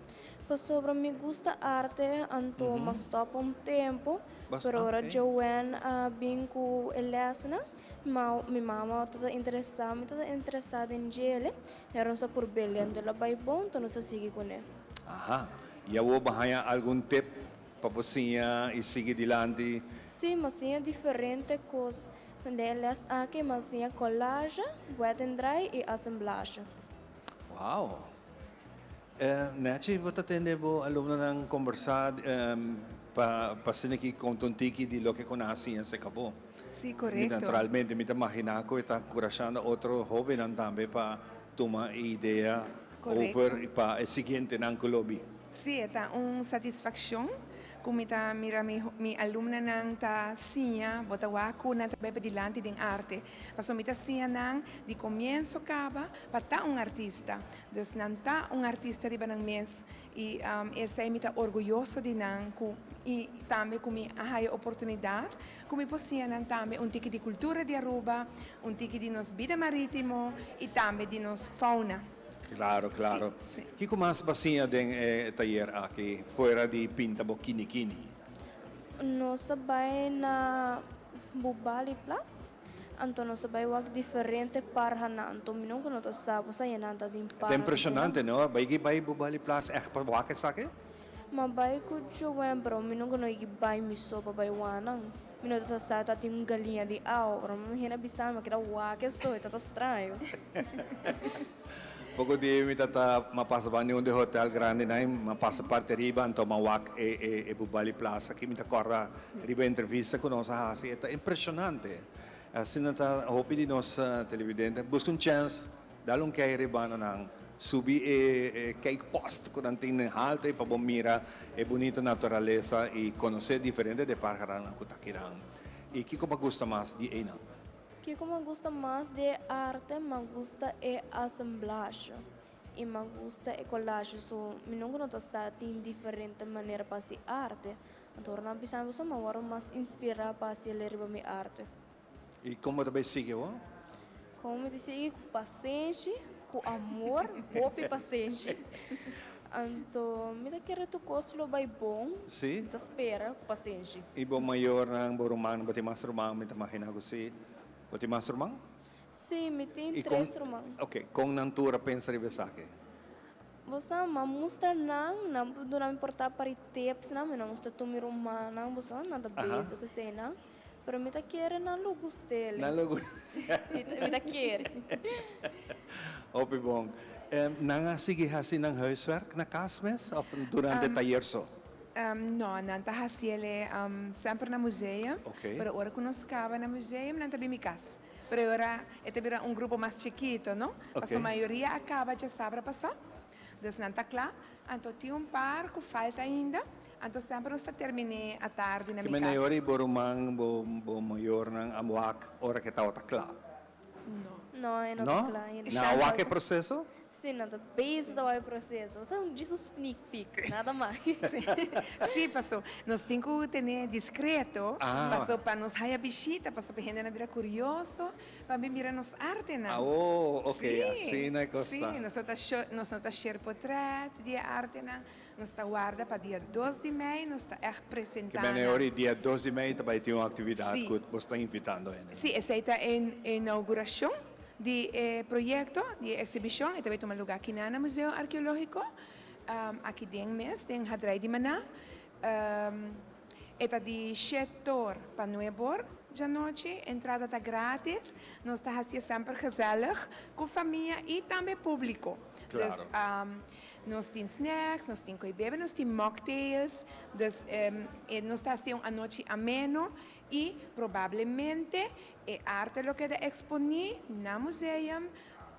Pasobra mi gusta arte, anto m'a stòp un tempu, pero ora Joanne a bin ku e lèsnan, ma mi mama ta ta interesá, mi ta ta interesá den djele, pero nos a purb'é anto el a bai bon, anto nos a sigui kuné. Aha, i awor bo haña algun tep pa bo siña i sigui dilanti? Sí, m'a siña diferente kos den e lès aki, m'a siña collage, wet and dry i assemblage. Wow! Nechi, bo ta tende bo alumnonan kombersá pa asina ki konta un tiki di loke ku nan a siña serka bo? Sí, korekto. Naturalmente, mi ta maginá ku e ta enkurashando otro hóbennan tambe pa tuma e idea over i pa e siguientenan ku lo bin. Sí, e ta un satisfakshon Ku mi ta mira mi mi alumnanan ta siña, bo ta wak ku nan ta bai padilanti den arte. Pasobra mi ta siña nan di komienso kaba pa ta un artista. Dus nan ta un artista riba nan mes i esei mi ta orguyoso di nan ku i tambe ku mi a haya oportunidat ku mi por siña nan tambe un tiki di kultura di Aruba, un tiki di nos bida maritimo i tambe di nos fauna. Claro, claro. Kiko mas bo a siña den e tayer aki fuera di pinta bo kini kini? Nos a bai na Bubali Plas, anto nos a bai wak diferente parhanan, anto mi nunca no ta sa bo sa yenan ta den Ta impresionante no, bai ki bai Bubali Plas echt pa wak esaki? Ma bai ku Joanne pero mi nunca no yigi bai mi so pa bai wanan, mi no ta sa ta tin un galiña di awa, ora mi hende a bisa mi a keda wak eso, e ta ta straño. Poko di mi ta ta m'a pasa banda di un di hotel grandi nan m'a pasa parti riba anto m'a wak e e e Bubali Plaza aki mi ta kòrda riba e entrevista ku nos a hasi e ta impreshonante asina ta hopi di nos televidente buska un chèns dal un kei riba banda nan subi e e kijkpost ku nan tin den halte pa bo mira e bunita naturalesa i konosé diferente di e parhanan ku ta akinan i kiko bo a gusta mas di einan. Kiko m'a gusta mas di e arte? M'a gusta e assemblage i m'a gusta e collage. So mi nunca no ta sa tin diferente manera pa hasi arte. Anto ora nan bisa mi boso m'a wòrdu mas inspirá pa hasi el riba mi arte. I kon bo ta bai sigui awor? Kon mi ta sigui? Ku pasenshi, ku amor, hopi pasenshi. Anto mi ta kere tur kos lo bai bon. Sí. Mi ta spera ku pasenshi. I bo mayornan, bo rumannan, bo tin mas ruman? Mi ta maginá ku sí. Bo tin mas ruman? Sí, mi tin tres ruman. Oké, kon nan tur a pensa riba esaki? Bo sa, m'a mustra nan, nan por duna mi porta par e tipsnan, mi no mustra tur mi rumannan, bo sa, nan ta bezig ku eseinan. Pero mi ta kere nan lo gust'el. Nan lo gust'el. Mi ta kere. Hopi bon. Nan a sigui hasi nan huiswerk na kas mes of durante tayer so? No, nan ta hasi el semper na museum, pero ora ku nos kaba na museum nan ta bin mi kas. Pero e ora e ta bira un grupo mas chikito, no? Pasobra mayoria a kaba djasabra pasá, dus nan ta kla. Anto tin un par ku falta ainda, anto semper nos ta terminé atardi na Ki mi kas. manera ora bo ruman, bo mayornan a wak ora ku e tabata kla? No. No, e no ta No? kla ainda. Nan a wak e proseso? Sí, nan ta bezig ta wak e proseso. Osea un djis un sneak peek, nada mas. Sí, paso nos tin ku tene diskreto, Ah. paso pa nos haya bishita, paso pa e hendenan bira kurioso pa bin mira nos artenan. Ah, oh, ok, Sí, asina e kos sí, ta. nos no ta sho, nos no ta share potret di e artenan, nos ta warda pa dia dos di mei nos ta ègt Ke presentá bene nan. ora i dia dos di mei ta bai tin un aktividat Sí. ku bo sta invitando hendenan. Sí, esei ta e inaugurashon di e proyekto, di e eksibishon. E ta bai tuma lugá aki na na Museo Arkeológiko, aki den mes, den Hadrei di Maná. E ta di shete or pa nuebe or djanochi. Entrada ta grátis. Nos ta hasié semper gezellig ku famia i tambe públiko. Dus nos tin snacks, nos tin koi bebe, nos tin mocktails. Dus nos ta hasié un anochi ameno i probablemente e arte lo keda eksponí na museum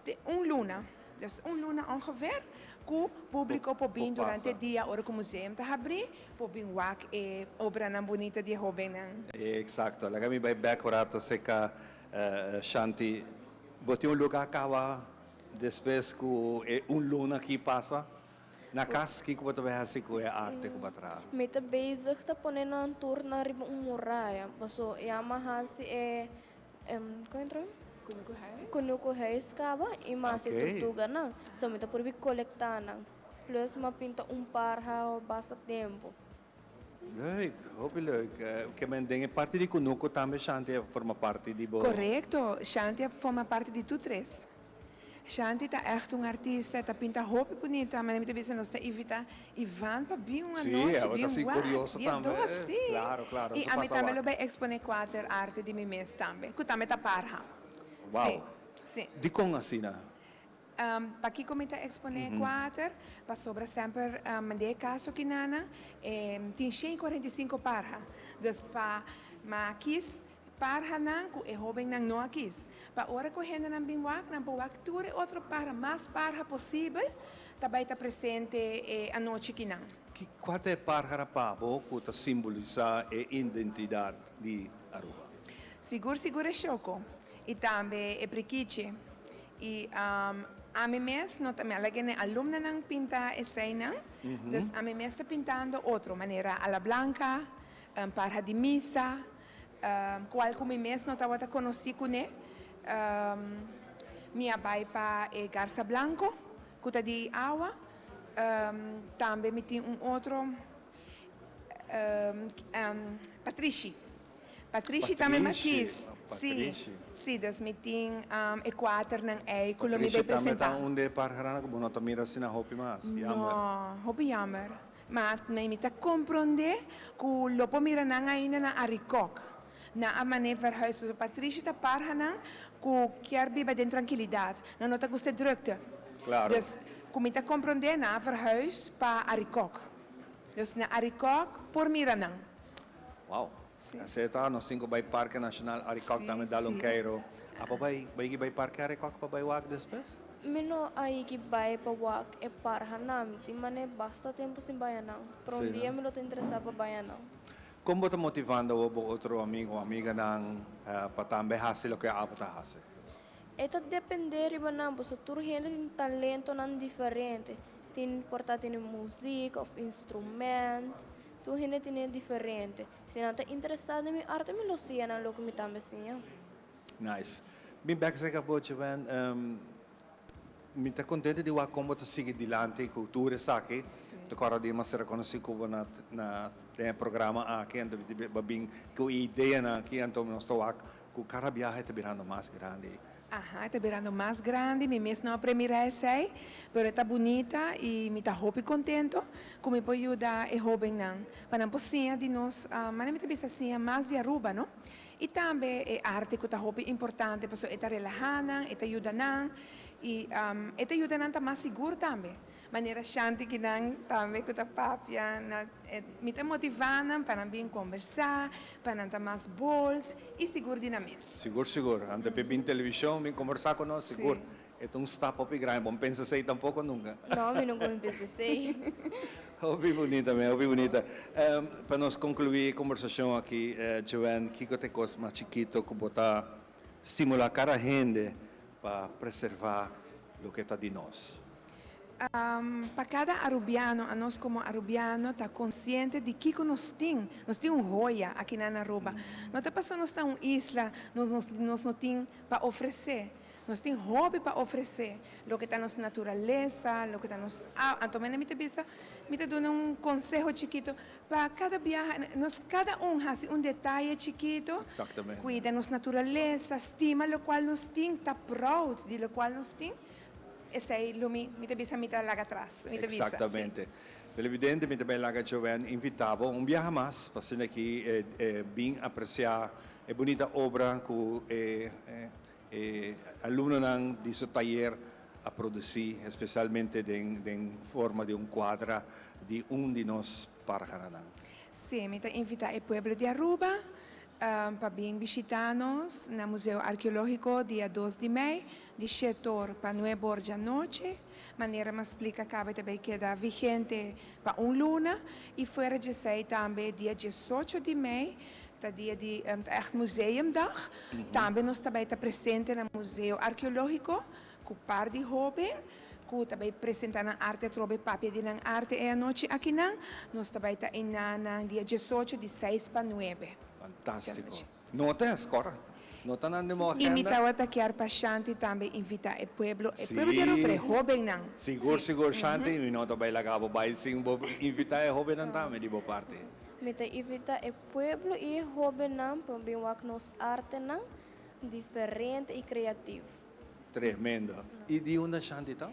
te un luna. Dus un luna ongeveer ku públiko por bin durante dia ora ku museum ta habrí por bin wak e obranan bunita di e hóbennan. Eksakto. Laga mi bai bèk un rato serka Shanti. Bo tin un lugá kaba despues ku e un luna aki pasa? Na kas kiko bo ta bai hasi ku e arte ku bo a traha? Mi ta bezig ta pone nan tur nan riba un muraya, paso ya mi a hasi e, kon e troe? Kunuku huis. Kunuku huis kaba i mi a hasi tortuganan, so mi ta purbi kolekta nan, plus mi a pinta un parha basta tempu. Leuk, hopi leuk. Ke men den e parti di kunuku tambe Shanti a forma parti di bo. Korekto, Shanti a forma parti di tur tres. Shanti ta echt un artista, e ta pinta hopi bunita, manera mi ta bisa nos ta invita Ivan pa bin un Sí, anochi, abo ta bin así wak, curioso dia tambe. dos, sí. Claro, claro, I nos a ami pasa tambe lo wak. bai expone kuater arte di mi mes tambe, ku tambe ta parha. Wow. Sí, sí. Dikon asina? Pakiko mi ta eksponé kuater? Pasobra semper mand'é e kaso kinana tin shen i kuarenta i sinku parha. Dus pa makis parhanan ku e hóbennan no a kis. Pa ora ku hendenan bin wak, nan por wak tur e otro parha, mas parha posibel ta bai ta presente e anochi kinan. Ki kua ta e parha pa bo ku ta simbolisá e identidat di Aruba? Sigur sigur e shoko i tambe e prikichi. I ami mes no ta, mi a laga e alumnonan pinta eseinan, dus ami mes ta pintando otro manera ala blanca, parha di misa, cual cu mi mes no tabata conoci cune. Mi a bay pa e garza blanco cu ta di awa, tambe mi tin un otro, patrishi. Patrishi tambe m'a kis. Sí, sí, dus mi tin e kuaternan ei ku lo mi bay Patrishi tambe presentá. ta un di e par grandi ku bo no ta mira asina hopi mas. Jammer. No, hopi jammer. Ma mi ta komprondé ku lo por mira nan ainda na Arikok. Nan a man'é verhuis. Pasobra Patrishi ta parhanan ku kier biba den trankilidat. Nan no ta gusta e drukte. Klaro. Dus ku mi ta komprondé nan a verhuis pa Arikok. Dus na Arikok por mira nan. Wow. Así ta, nos tin ku bai Parke Nashonal Arikok tambe dal un keiro. Abo bai bai bai Parke Arikok pa bai wak despues? Mi no a yigi bai pa wak e parhanan. Mi tin manera basta tempu sin bai anan. Pero un dia mi lo ta interesá pa bai anan. Kon bo ta motivando awor bo otro amigo o amiganan pa tambe hasi loke abo ta hasi? E ta dependé riba nan pasobra tur hende tin talentonan diferente. Tin por ta tene muzik òf instrument. Tur hende tene diferente. Si nan ta interesá den mi arte mi lo siña nan loke mi tambe siña. Nice. Bin bek serka bo Joanne. Mi ta contento di wak con bo ta sigui dilanti cu tur esaki. Ta corda di mas reconoci cu bo na na den e programa aki anto bo bin cu e ideanan aki anto nos ta wak cu cada biaha e ta birando mas grandi. Aha, e ta birando mas grandi, mi mes no a premira esei, pero e ta bunita i mi ta hopi contento cu mi por yuda e hobennan pa nan por siña di nos, manera mi ta bisa siña mas di Aruba, no? I tambe e arte cu ta hopi importante pasobra e ta relaha nan, e ta yuda nan. I e ta yuda nan ta mas sigur tambe. Manera Shanti ki nan tambe ku ta papia na mi ta motivá nan pa nan bin kombersá, pa nan ta mas bold i sigur di nan mes. Sigur sigur. Anto p'e bin televishon bin kombersá ku nos sigur e ta un stap hopi grandi. Bo no pensa esei tampoko nunka. No, mi nunka mi pensa esei. Hopi bunita men, hopi bunita. Pa nos konkluí e kombersashon aki, Joanne, kiko ta e kos mas chikito ku bo ta stimulá kada hende pa preservá loke ta di nos? Pa kada Arubiano, anos komo Arubiano ta konsiente di kiko nos tin. Nos tin un hoya aki na Aruba. No ta pasobra nos ta un isla, nos nos no tin pa ofresé. Nos tin hopi pa ofresé, loke ta nos naturalesa, loke ta nos awa. Anto mene mi ta bisa, mi ta duna un konseho chikito pa kada biaha, nos kada un hasi un detaye chikito, kuida nos naturalesa, stima lokual nos tin, ta proud di lokual nos tin. Esei lo mi mi ta bisa mi ta laga atras. Mi ta bisa, si. Exactamente. Televidente, mi ta bay laga Joanne invita bo un biaha mas pa asina aki bin aprecia e bunita obra cu e e alumnonan di su tayer a produci, especialmente den den forma di un cuadra di un di nos parharanan. Si, mi ta invita e pueblo di Aruba pa bin bishita nos na Museo Arkeológiko dia dos di mei, di shete or pa nuebe or djanochi. Manera mi a splika kaba e ta bay keda vigente pa un luna i fuera djesei tambe dia diesocho di mei ta dia di ta ègt Museumdag. Tambe nos ta bay ta presente na Museo Arkeológiko ku par di hóben ku ta bai presentá nan arte atrobe papia di nan arte e anochi akinan. Nos ta bai ta einan dia diesocho di seis pa nuebe. Fantástiko. No ta es, kòrda. No ta nan den bo I mi agenda. tabata kier pa Shanti tambe invitá e pueblo, e pueblo di Aruba, pero e hóbennan. Sigur, sigur, Shanti, mi no ta bai laga bo bai sin bo invitá e hóbennan tambe di bo parti. Mi ta invitá e pueblo i e hóbennan pa bin wak nos artenan diferente i kreativo. Tremendo. Y di unda Shanti ta?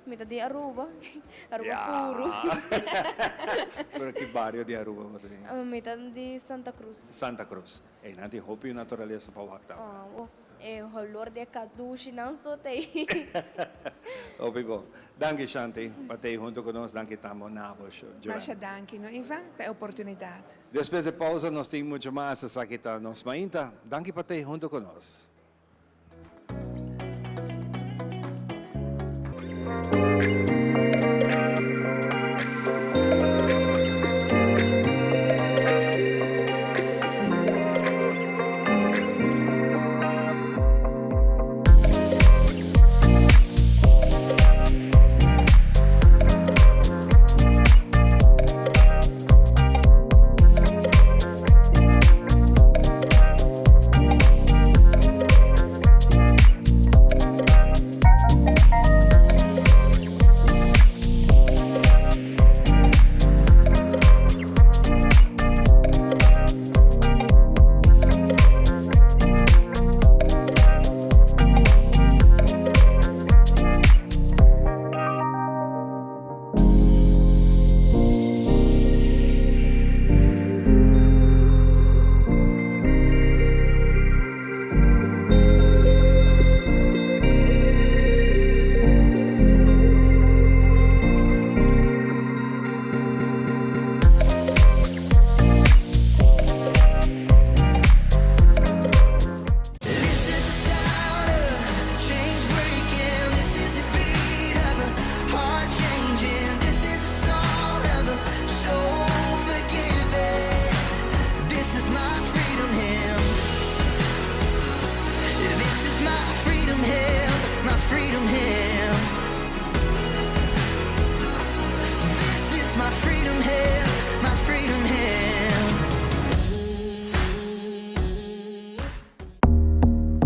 Mi ta di Aruba. Aruba puru. Pero ki bario di Aruba bo ta di? Mi ta di Santa Cruz. Santa Cruz. Ey nan tin hopi naturalesa pa wak tambe. E holor di e kadushinan so ta ey. Hopi bon. Danki Shanti pa ta ey hunto ku nos. Danki tambe na bo Joanne. Masha danki no Ivan pa e oportunidad. Despues di pausa nos tin mucho mas. Esaki ta Nos Mainta. Danki pa ta ey hunto ku nos.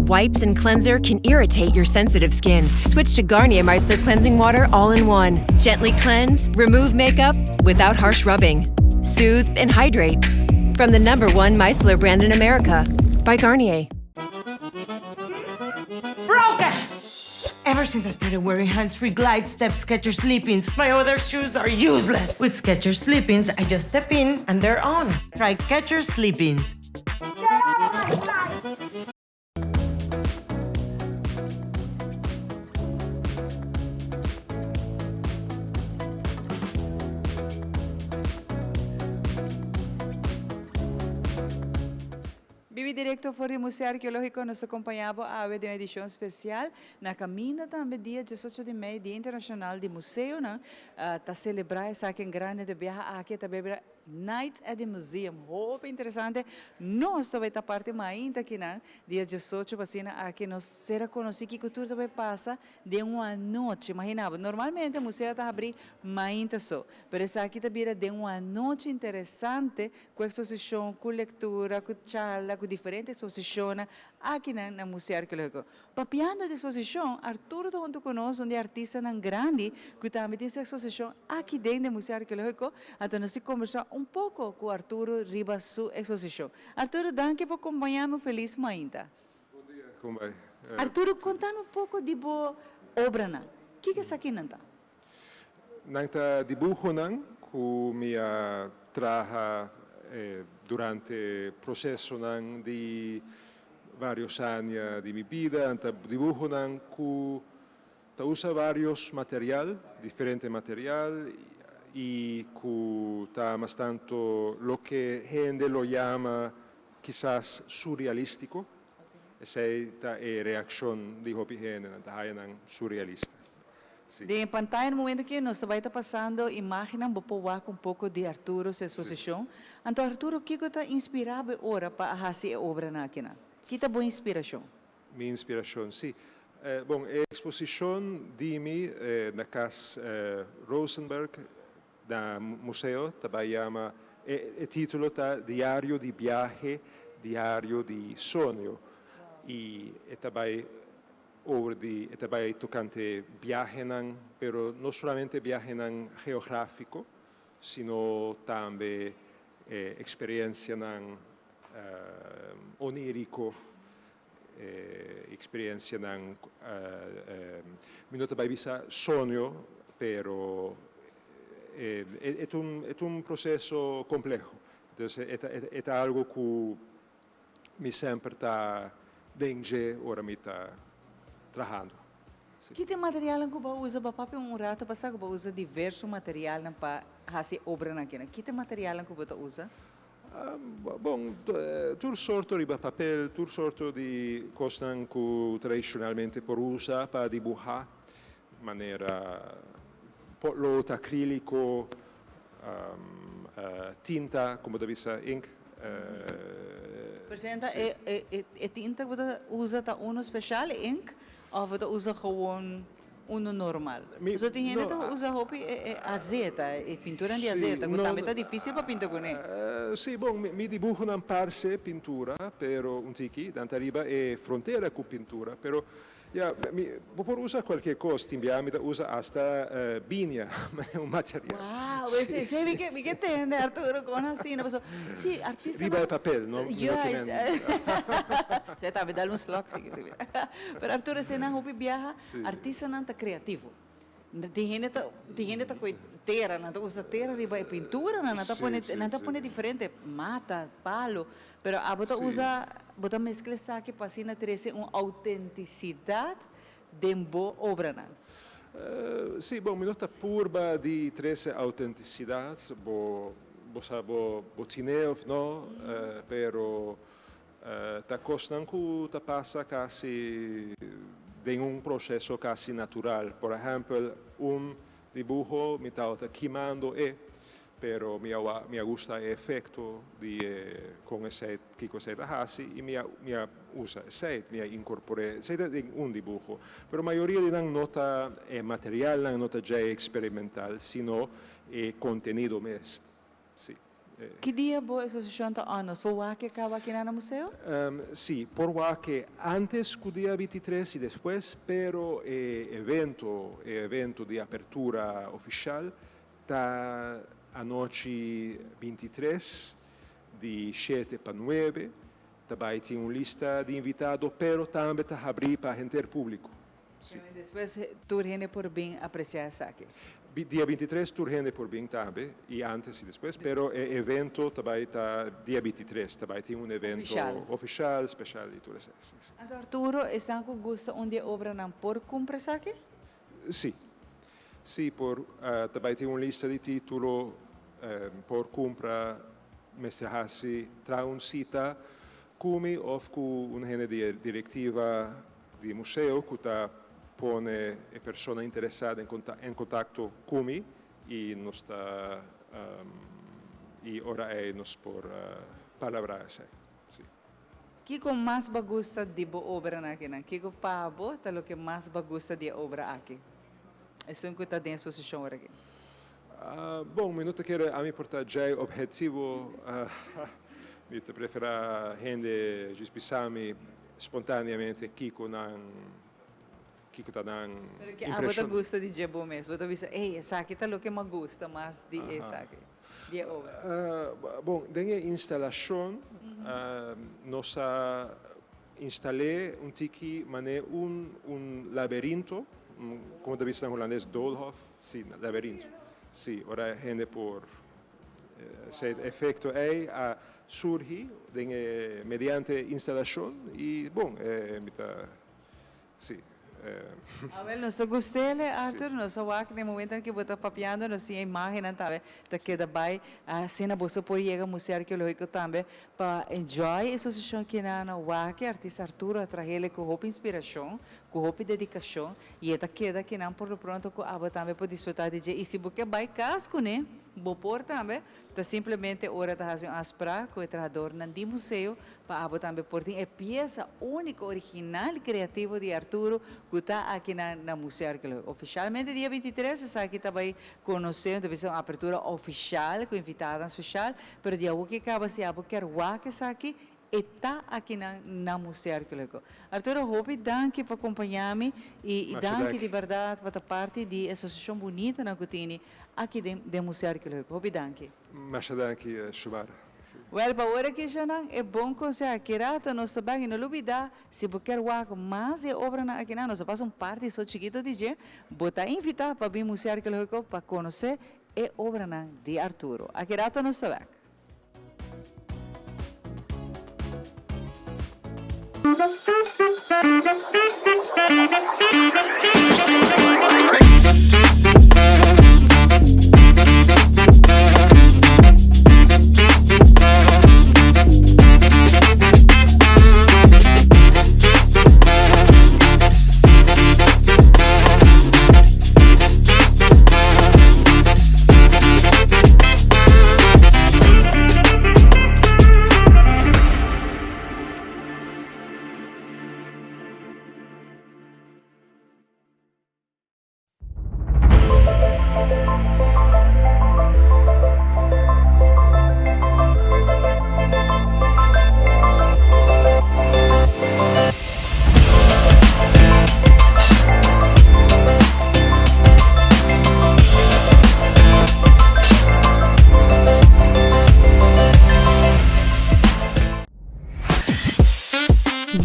Wipes and cleanser can irritate your sensitive skin. Switch to Garnier Micellar Cleansing Water all in one. Gently cleanse, remove makeup without harsh rubbing. Soothe and hydrate. From the number one micellar brand in America by Garnier. Broken! Ever since I started wearing hands-free Glide Step Skechers Sleep-Ins, my other shoes are useless. With Skechers Sleep-Ins, I just step in and they're on. Try Skechers Sleep-Ins. Bibo i direkto for di Museo Arkeológiko nos ta kompañá bo awe den un edishon spesial. Na kaminda tambe dia diesocho di mei, Dia Internashonal di Museonan, ta selebrá esaki en grande. De biaha aki ta bebra Night at the Museum. Hopi interesante. Nos ta bai ta parti mainta akinan dia diesocho pa asina aki nos ser a konosí kiko tur ta bai pasa den un anochi. Imagina bo, normalmente museo ta habrí mainta so, pero esaki ta bira den un anochi interesante ku eksposishon, ku lektura, ku charla, ku diferente eksposishonnan akinan na Museo Arkeológiko. Papiando di eksposishon, Arturo ta huntu ku nos, un di e artistanan grandi ku tambe tin su eksposishon aki den den Museo Arkeológiko. Anto nos tin kombersá un poko ku Arturo riba su eksposishon. Arturo, danki pa kompañá mi, un felis mainta. Bon dia, kon bai? Arturo, konta mi un poko di bo obranan. Kiko esakinan ta? Nan ta dibuhonan ku mi a traha durante prosesonan di varios aña di mi bida. Nan ta dibuhonan ku ta usa varios material, diferente material i ku ta mas tanto loke hende lo yama kisas surrealístiko. Esei ta e reakshon di hopi hende, nan ta haya nan surrealista. Sí. Den e pantaya na momento aki nos ta bai ta pasando imagennan, bo por wak un poko di Arturo su esposishon. Anto Arturo, kiko ta inspirá bo e ora pa a hasi e obranan akinan? Ki ta bo inspirashon? Mi inspirashon, sí. Bon, e eksposishon di mi na Kas Rosenberg na museo ta bai yama, e título ta Diario di biahe, diario di soño. I e ta bai Over di e ta bai tocante biahenan, pero no solamente biahenan geografico, sino tambe experiencianan onirico, experiencianan, mi no ta bai bisa soño, pero e ta un, e ta un proceso compleho. Entonces e ta algo cu Mi semper ta den dje ora mi ta trahando. Si. Ki ta e materialnan ku bo a usa? Bo a papia un rato pasá ku bo a usa diverso materialnan pa hasi e obranan akinan. Ki ta e materialnan ku bo ta usa? Bon, tur sorto riba papel, tur sorto di kosnan ku tradishonalmente por usa pa dibuhá, manera potlood akríliko, Tinta, como ta bisa ink. Presenta e tinta cu bo ta usa ta uno special, e ink, of bo ta usa gewoon uno normal? Pasobra tin hende ta usa hopi e azeta, e pintura di azeta, cu tambe ta dificil pa pinta cune. Si, bon, mi dibuhonan parce pintura, pero un tiki, nan ta riba e frontera cu pintura, pero Ya, mi, bo por usa cualkier cos, tin bia mi ta usa hasta binia, un material. Wow, esei, esei mi ke, mi ke tende Arturo, con asina, paso, si, artistanan. Riba e papel, no, mi no ke men. Juist, tambe dal un slok si. Pero Arturo, eseinan hopi biaha, artistanan ta creativo. Tin hende ta, tin hende ta koe tera, nan ta usa tera riba e pinturanan, nan ta pone, nan ta pone diferente mata, palo, pero abo ta usa, bo ta mezcla esaki pa asina trece un autenticidad den bo obranan. Sí, bon, mi no ta purba di trece autenticidad, bo, bo sa bo, bo tine of no, pero Ta kosnan ku ta pasa kasi den un proseso kasi natural. Por ehèmpel, un dibuho mi tabata kimando e, pero mi a mi a gusta e efekto di e kon esei kiko esei ta hasi i mi a mi a usa esei, mi a inkorpor'é esei ta den un dibuho. Pero mayoria di nan no ta e materialnan no ta djei eksperimental, sino e kontenido mes. Sí. Ki dia bo eksposishon ta on? Nos por wak e kaba aki na museo? Sí, por wak e antes ku dia bintitres i despues, pero e evento, e evento di apertura ofishal ta anochi bintitres di shete pa nuebe. Ta bai tin un lista di invitado, pero tambe ta habrí pa henter públiko. Sí. Despues tur hende por bin aprecia esaki. Dia 23 tur hende por bin tambe y antes y despues, pero e evento ta bay ta dia 23, ta bay tin un evento Oficial. oficial, special y tur esey, sí, sí. Anto Arturo, esnan cu gusta un di e obranan por cumpra esaki? Sí. Sí, por, ta bay tin un lista di titulo, por cumpra, mester haci, traha un cita. ku mi òf ku un hende di e direktiva di e museo ku ta pone e persona interesá en kontakto ku mi i nos ta i ora ei nos por palabrá esei. Sí. Kiko mas bo a gusta di bo obranan akinan? Kiko pa bo ta loke mas bo a gusta di e obra aki? Esun ku ta den esposishon ora aki. Bon, mi no ta kere ami por ta djei obhetivo. Mi ta preferá hende djis bisa mi spontaneamente kiko nan, kiko ta nan Pero ke abo ta gusta di dje bo mes? Bo ta bisa, ey, esaki ta loke mi a gusta mas di esaki, di e obra. Bon, den e instalashon nos a instal'é un tiki manera un un laberinto, komo ta bisa na hulandes doolhof, si, laberinto, si, ora hende por Esei efecto ei a surgi den e mediante instalacion y bon mi ta si. Awel nos ta gustele Arthur, nos a wak den momentonan ke bo ta papiando nos tin e imagennan tambe ta keda bai asina boso por yega Museo Arkeologico tambe pa enjoy e exposicion kinan a wak e artista Arturo a trahele ku hopi inspiracion ku hopi dedicacion y e ta keda kinan por lo pronto ku abo tambe por disfruta di dje y si bo ke bai kas kuné Bo por tambe ta simplemente ora ta hasi un afsprak ku e trahadornan di museo pa abo tambe por tin e piesa úniko, original, kreativo di Arturo ku ta aki na na Museo Arkeológiko. Ofishalmente dia 23 esaki ta bai konosé, ta bisa un apertura ofishal ku invitadonan speshal, pero di awo ke kaba si abo kier wak esaki E ta akinan na Museo Arkeológiko. Arturo, hopi danki pa kompañá mi i i danki di bèrdat pa ta parti di e asosiashon bunita nan ku tini aki den den Museo Arkeológiko. Hopi danki. Masha danki, Shumara. Wèl, pa ora ki eshanan e bon konseho aki rato nos ta bèk i no lubidá si bo kier wak mas di e obranan akinan, nos a pasa un parti so chikito di dje, bo ta invitá pa bin Museo Arkeológiko pa konosé e obranan di Arturo. Aki rato nos ta bèk.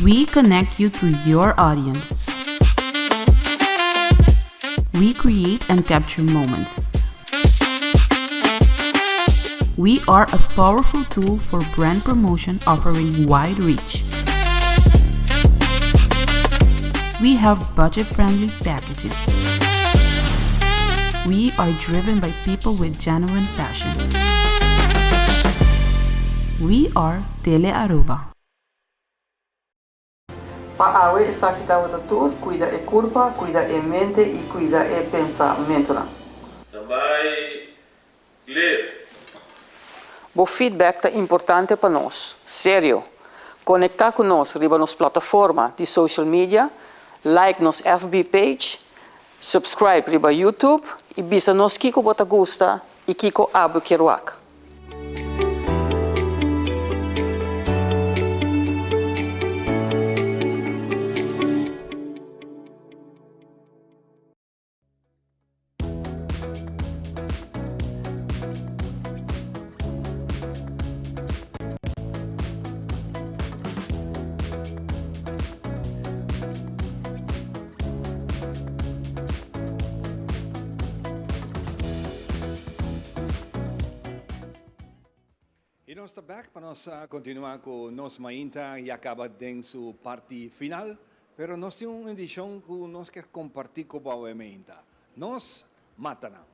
We connect you to your audience. We create and capture moments. We are a powerful tool for brand promotion offering wide reach. We have budget friendly packages. We are driven by people with genuine passion. We are Tele Aruba. Pa awe esaki tabata tur, cuida e curpa, cuida e mente y cuida e pensamentonan. Tambay clear. Bo feedback ta importante pa nos. Serio! Conecta cu nos riba nos plataforma di social media, like nos FB page, subscribe riba YouTube y bisa nos kico bo ta gusta y kico abo kier wak. Y nos ta back pa nos continua cu nos mainta ya caba den su parti final, pero nos tin un edicion cu nos kier comparti cu bo awe mainta. Nos matanan.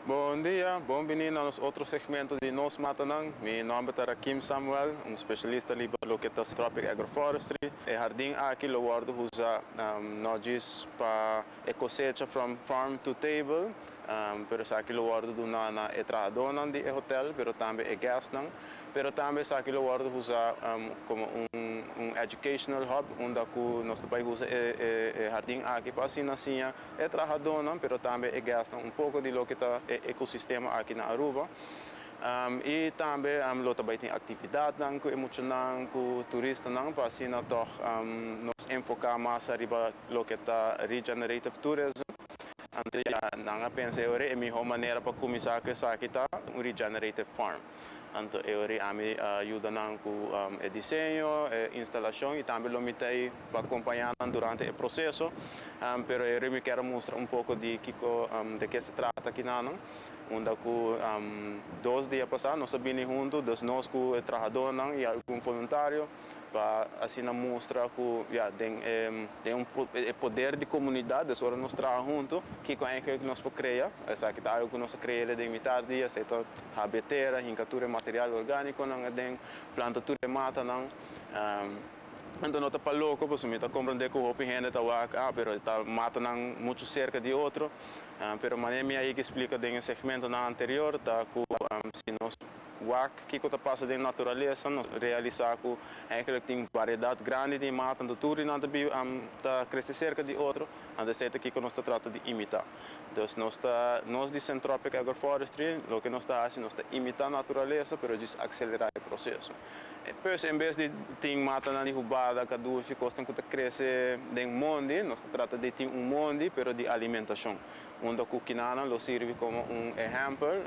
Bon dia, bon bini na nos otro segmento di Nos Matanan. Mi nomber ta Rakim Samuel, un specialista riba loke ta Syntropic Agroforestry. E hardin aki lo wordo usa no djis pa e cosecha from farm to table, pero esaki lo wordo duna na e trahadornan di e hotel, pero tambe e guestnan. Pero tambe esaki lo wordo usa como un educational hub, unda cu nos ta bay usa e hardin aki pa asina siña e trahadónan, pero tambe e guestnan un poko di loke ta e ekosistema aki na Aruba. I tambe lo ta bai tin aktividatnan ku e muchanan, ku turistanan pa asina tòg nos enfoká mas ariba loke ta regenerative tourism. Anto ya nan a pensa e ora e mihó manera pa kuminsá ku esaki ta un regenerative farm. Anto e ora ami a yuda nan ku e diseño, e instalashon i tambe lo mi ta ei pa kompañá nan durante e proseso. Pero e ora mi kier a mustra un poko di kiko, de ke se trata kinanan. Unda ku dos dia pasá nos a bini huntu, dus nos ku e trahadónan i algun voluntario, pa asina mustra ku ya den e den un e poder di komunidat, dus ora nos traha huntu, kiko eigenlijk nos por krea. Esaki ta algu ku nos a kre'e den mitar dia, esei ta habri e tera, hinka tur e material orgánikonan aden, planta tur e matanan. Anto no ta pa loko, pasobra mi ta komprendé ku hopi hende ta wak, ah, pero e ta matanan muchu serka di otro. Pero manera mi a yega splika den e segmentonan anterior ta ku si nos Wak kiko ta pasa den naturalesa, nos realisá ku eigenlijk tin variedat grandi di mata, anto tur di nan ta biba, ta krese serka di otro, anto esei ta kiko nos ta trata di imitá. Dus nos ta, nos di Syntropic Agroforestry, loke nos ta hasi, nos ta imitá naturalesa, pero djis akselerá e proseso. Pues en bes di tin matanan di hubada, kadushi, kosnan ku ta krese den mondi, nos ta trata di tin un mondi, pero di alimentashon. Unda ku kinanan lo sirbi komo un ehèmpel,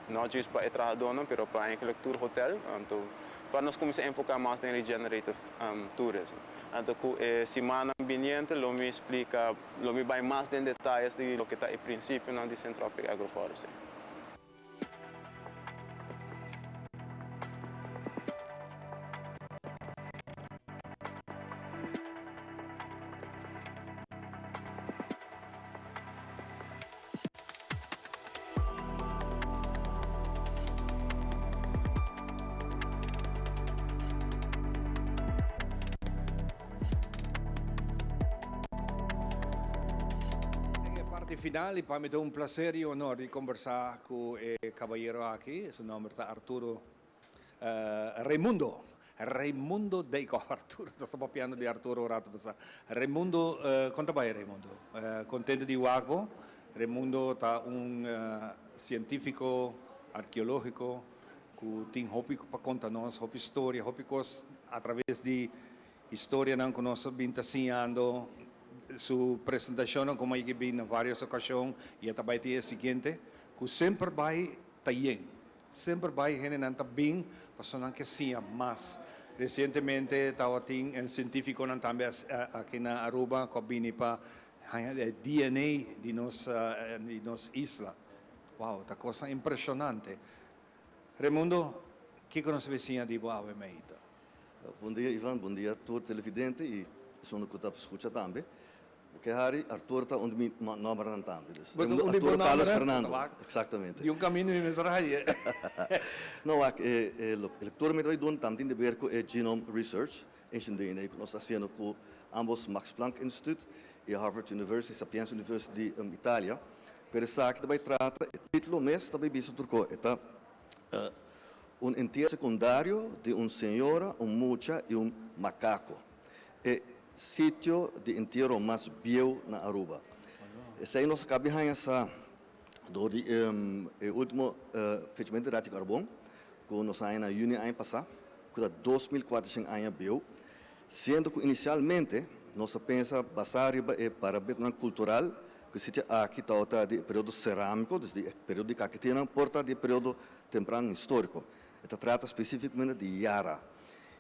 no djis pa e trahadónan, pero pa eigenlijk tur hotèl. Anto pa nos kuminsá enfoká mas den regenerative tourism. Anto ku e simannan biniente lo mi splika, lo mi bai mas den detayes di loke ta e prinsipionan di Syntropic Agroforestry. Den e parti final y pa mi ta un placer y honor di conversa cu e cabayero aki, su nomber ta Arturo Raimundo, Raimundo Dijkhoff, Arturo, nos ta papiando di Arturo un rato pasa. Raimundo, con ta bay Raimundo? Contento di wak bo. Raimundo ta un cientifico arqueologico cu tin hopi pa conta nos, hopi storia, hopi cos a traves di Historianan ku nos a bin ta siñando, su presentashonnan komo a bin na vários okashon i a ta bai tin e siguiente, ku semper bai ta yen. Semper bai hendenan ta bin pasobra nan ke siña mas. Resientemente tabatin sientífikonan tambe aki na Aruba ku a bini pa haña e DNA di nos di nos isla. Wow, ta kosnan impreshonante. Raimundo, kiko nos a bin siña di bo awe meita? Bon dia Ivan, bon dia tur televidente y esun cu ta scucha tambe. Ke Harry, Arturo ta un di mi nombernan tambe. Dus, Bo ta un di bo Arturo Carlos nombernan? Fernando, exactamente. Di un camino mi mester haye. No, wak, e e lectura mi ta bay duna tambe tin di ber cu e Genome Research, Ancient DNA, cu nos ta haciendo cu ambos Max Planck Institute y Harvard University, Sapienza University di Italia. Pero esaki ta bay trata, e titulo mes ta bay bisa tur co, e ta Un entiero secundario di un señora, un mucha y un macaco. E sitio di entiero mas bieu na Aruba. Esey nos a caba di haña sa door di e ultimo fechamento di radiocarbon cu nos a haña na juni aña pasa, cu ta 2400 aña bieu, siendo cu inicialmente nos a pensa basa riba e parametronan cultural Ku sitio aki tabata di e periodo serámiko, dus di e periodo di kaketiernan, por ta di e periodo tempran históriko. E ta trata spesífikamente di Yara.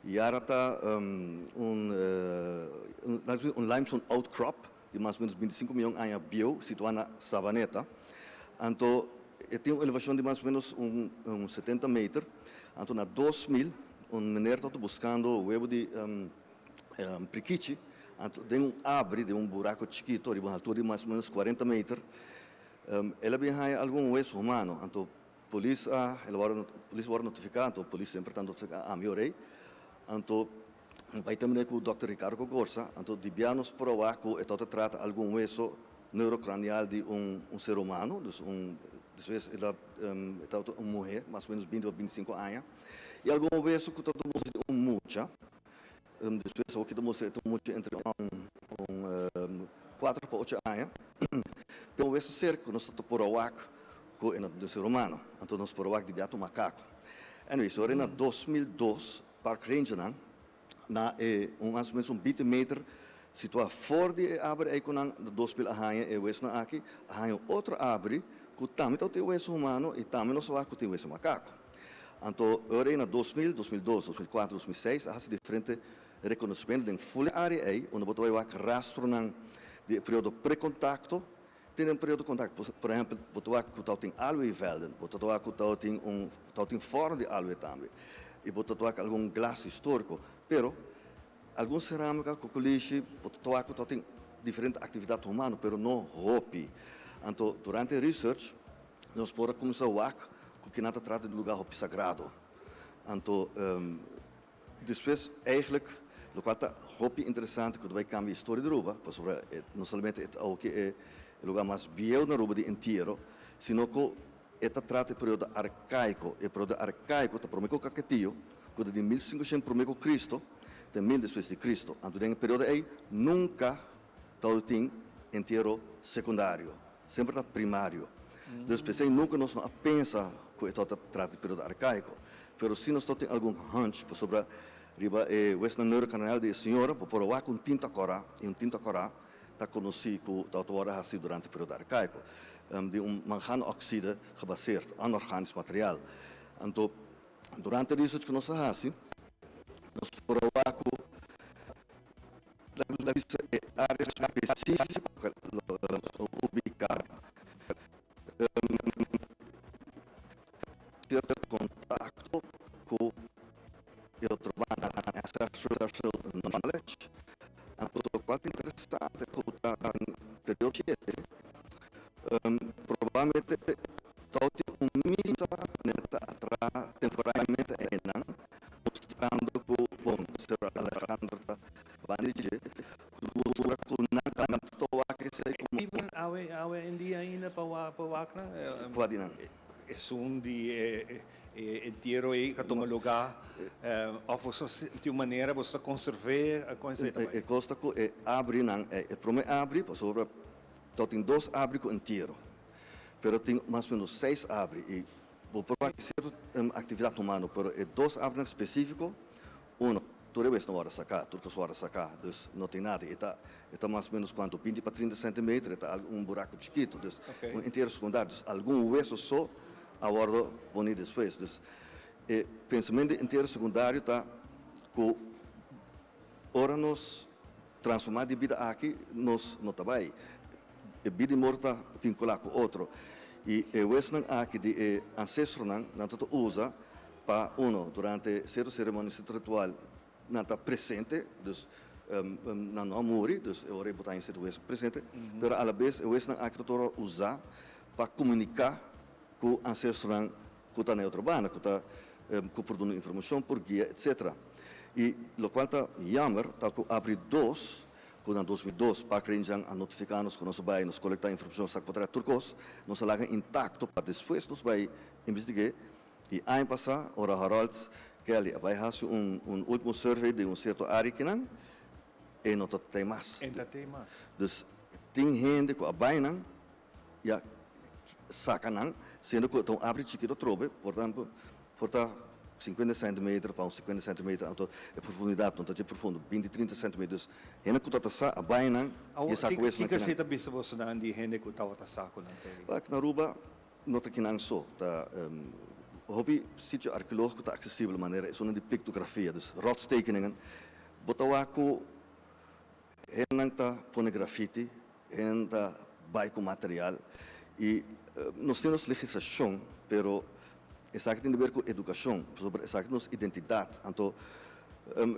Yara ta un un limestone outcrop di mas o ménos bintisinko mion aña bieu situá na Sabaneta. Anto e tin un elevashon di mas o ménos un setenta meter. Anto na 2000 un mener tabata buskando webu di Prikichi, anto den un abri, den un buraco chikito riba un altura di mas o menos cuarenta meter. El a bin haña algun weso humano, anto polis a, el a wòrdu, polis a wòrdu notifiká, anto polis semper ta notifiká ami ora ei. Anto bai terminé ku dòkter Ricardo Cogorza, anto di bia nos proba ku e tabata trata algun weso neurocranial di un un ser humano, dus un despues el a e tabata un muhé mas o menos binti pa binti sinku aña, i algun weso ku tabata mustra di un mucha. Despues awor ki ta mustra e ta un mucha entre un kuater pa ocho aña. Pero un weso serka ku nos ta por a wak ku e no ta di un ser humano. Anto nos por a wak di biaha ta un makako. Anyway, so ora na 2002 park rangernan na e un mas o menos un binti meter situá for di e abri ei ku nan na 2000 a haña e wesonan aki, a haña un otro abri ku tambe tabata tin weso humano i tambe nos a wak ku tin weso makako. Anto ora ei na 2000, 2002, 2004, 2006 a hasi diferente rekonosementu den ful e área ei unda bo ta bai wak rastronan di e periodo prekontakto te den periodo kontakto. Por ehèmpel, bo ta wak ku tabatin aloevelden, bo ta wak ku tabatin un tabatin fòrno di aloe tambe i bo ta wak algun glas históriko. Pero algun serámika, kokolishi, bo ta wak ku tabatin diferente aktividat humano pero no hopi. Anto durante e research Nos por a kuminsá wak ku kinan ta trata di un lugá hopi sagrado. Anto despues eigentlik lokual ta hopi interesante ku ta bai kambia historia di Aruba, pasobra no solamente e ta awoki e lugá mas bieu na Aruba di entiero, sino ku e ta trata e periodo arkaiko. E periodo arkaiko ta promé ku Kaketio, ku ta di 1500 promé ku Kristo te 1000 despues di Kristo. Anto den e periodo ei nunka tabatin entiero sekundario. Semper ta primario. Dus p'esei nunka nos no a pensa ku e tabata trata di periodo arkaiko. Pero si nos tabata tin algun hunch pasobra riba e wesnan neurokanal di e señora bo por a wak un tinta kòrá i un tinta kòrá ta konosí ku tabata wòrdu hasi durante periodo arkaiko di un manganoxide gebaseerd anorganisch material. Anto durante research ku nos a hasi nos por a wak ku La bisa e área spesífiko lo ubiká sierto kontakto ku e otro banda, ancestral knowledge. Anto lokual ta interesante ku ta den periodo shete probablemente tabatin un misa neta a traha temporalmente einan mostrando ku bon Sir Alejandro ta banda di dje ku mustra ku nan ta ta wak esei komo Even awe awe en dia ainda pa wak pa wak nan? Kua di nan? Esun di e e entiero ei ka tuma lugá òf boso tin un manera boso ta konserv'é kon esei ta bai? E kos ta ku e abrinan e promé abri pasobra tabatin dos abri ku entiero pero tin mas o menos seis abri i Bo por wak sierto aktividat humano, pero e dos abrinan spesífiko, uno, tur e wes no wòrdu saká, tur kos wòrdu saká, dus no tin nada. E ta e ta mas o ménos kuantu binti pa trinta sèntimeter, e ta algu un buraku chikitu, dus un entero sekundario, dus algun weso so a wòrdu poni despues. Dus e pensamentu di entero sekundario ta ku ora nos transformá di bida aki, nos no ta bai. E bida i morto ta vinkulá ku otro. I e huesnan aki di e ansestronan, nan ta ta usa pa, uno, durante sierto seremonia, sierto ritual, nan ta presente, dus nan no a muri, dus e ora ei bo ta haña sierto hues presente, pero alabes e huesnan aki ta tora usa pa komuniká ku ansestronan ku ta na e otro banda, ku ta ku por duna informashon, por guia, etsetera. I lokual ta jammer ta ku abri dos Ku na 2002 Park Ranger a notifiká nos ku nos a bai nos kolektá informashon sa ku tur kos, nos a laga intakto pa despues nos bai investig'é. I aña pasá ora Harold Kelly a bai hasi un un último survey den un sierto área kinan, e no ta tei mas. E no ta tei mas. Dus tin hende ku a bai nan Ya saca nan, siendo cu ta un abri chikito atrobe, por ta por ta cincuenta centimeter pa un cincuenta centimeter, anto e profundidad no ta dje profundo, binti trinta centimeter, dus hende cu ta sa a bay nan y e sa cu esnan kinan. Kiko ta bisa bosonan di hende cu tabata sa cu nan ta ei? Wak, na Aruba no ta kinan so, ta hopi sitio arkeologico ta accesibel manera esunnan di pictografia, dus rotstekeningen, bo ta wak cu Hendenan ta pone grafiti, hende ta bai ku material i nos tin nos legislashon pero esaki tin di ber ku edukashon pasobra esaki ta nos identidat. Anto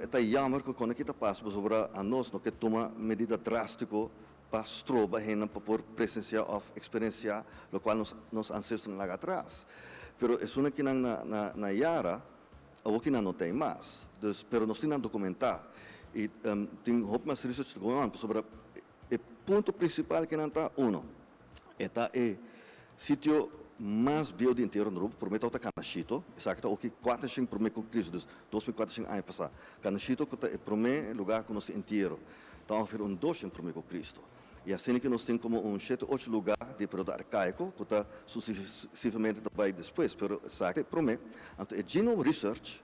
e ta jammer ku kon aki ta pasa pasobra anos no ke tuma medida drastiko. pa stroba hendenan pa por presencia of experiencia locual nos nos ancestronan laga atras. Pero esun akinan na na na Yara awor kinan no ta ei mas. Dus pero nos tin nan documenta y tin hopi mas research ta going on pasobra e punto principal kinan ta uno e ta e sitio mas bieu di entero na Aruba, prome tabata Canashito, esaki ta oki kuatershen prome ku Cristo, dus 2400 aña pasa. Canashito ku ta e prome lugar ku nos tin entiero. Ta ongeveer un doshen promé ku Cristo. I asina ku nos tin komo un shete ocho lugá di e periodo arkaiko ku ta susesivamente ta bai despues, pero esaki ta e promé. Anto e genome research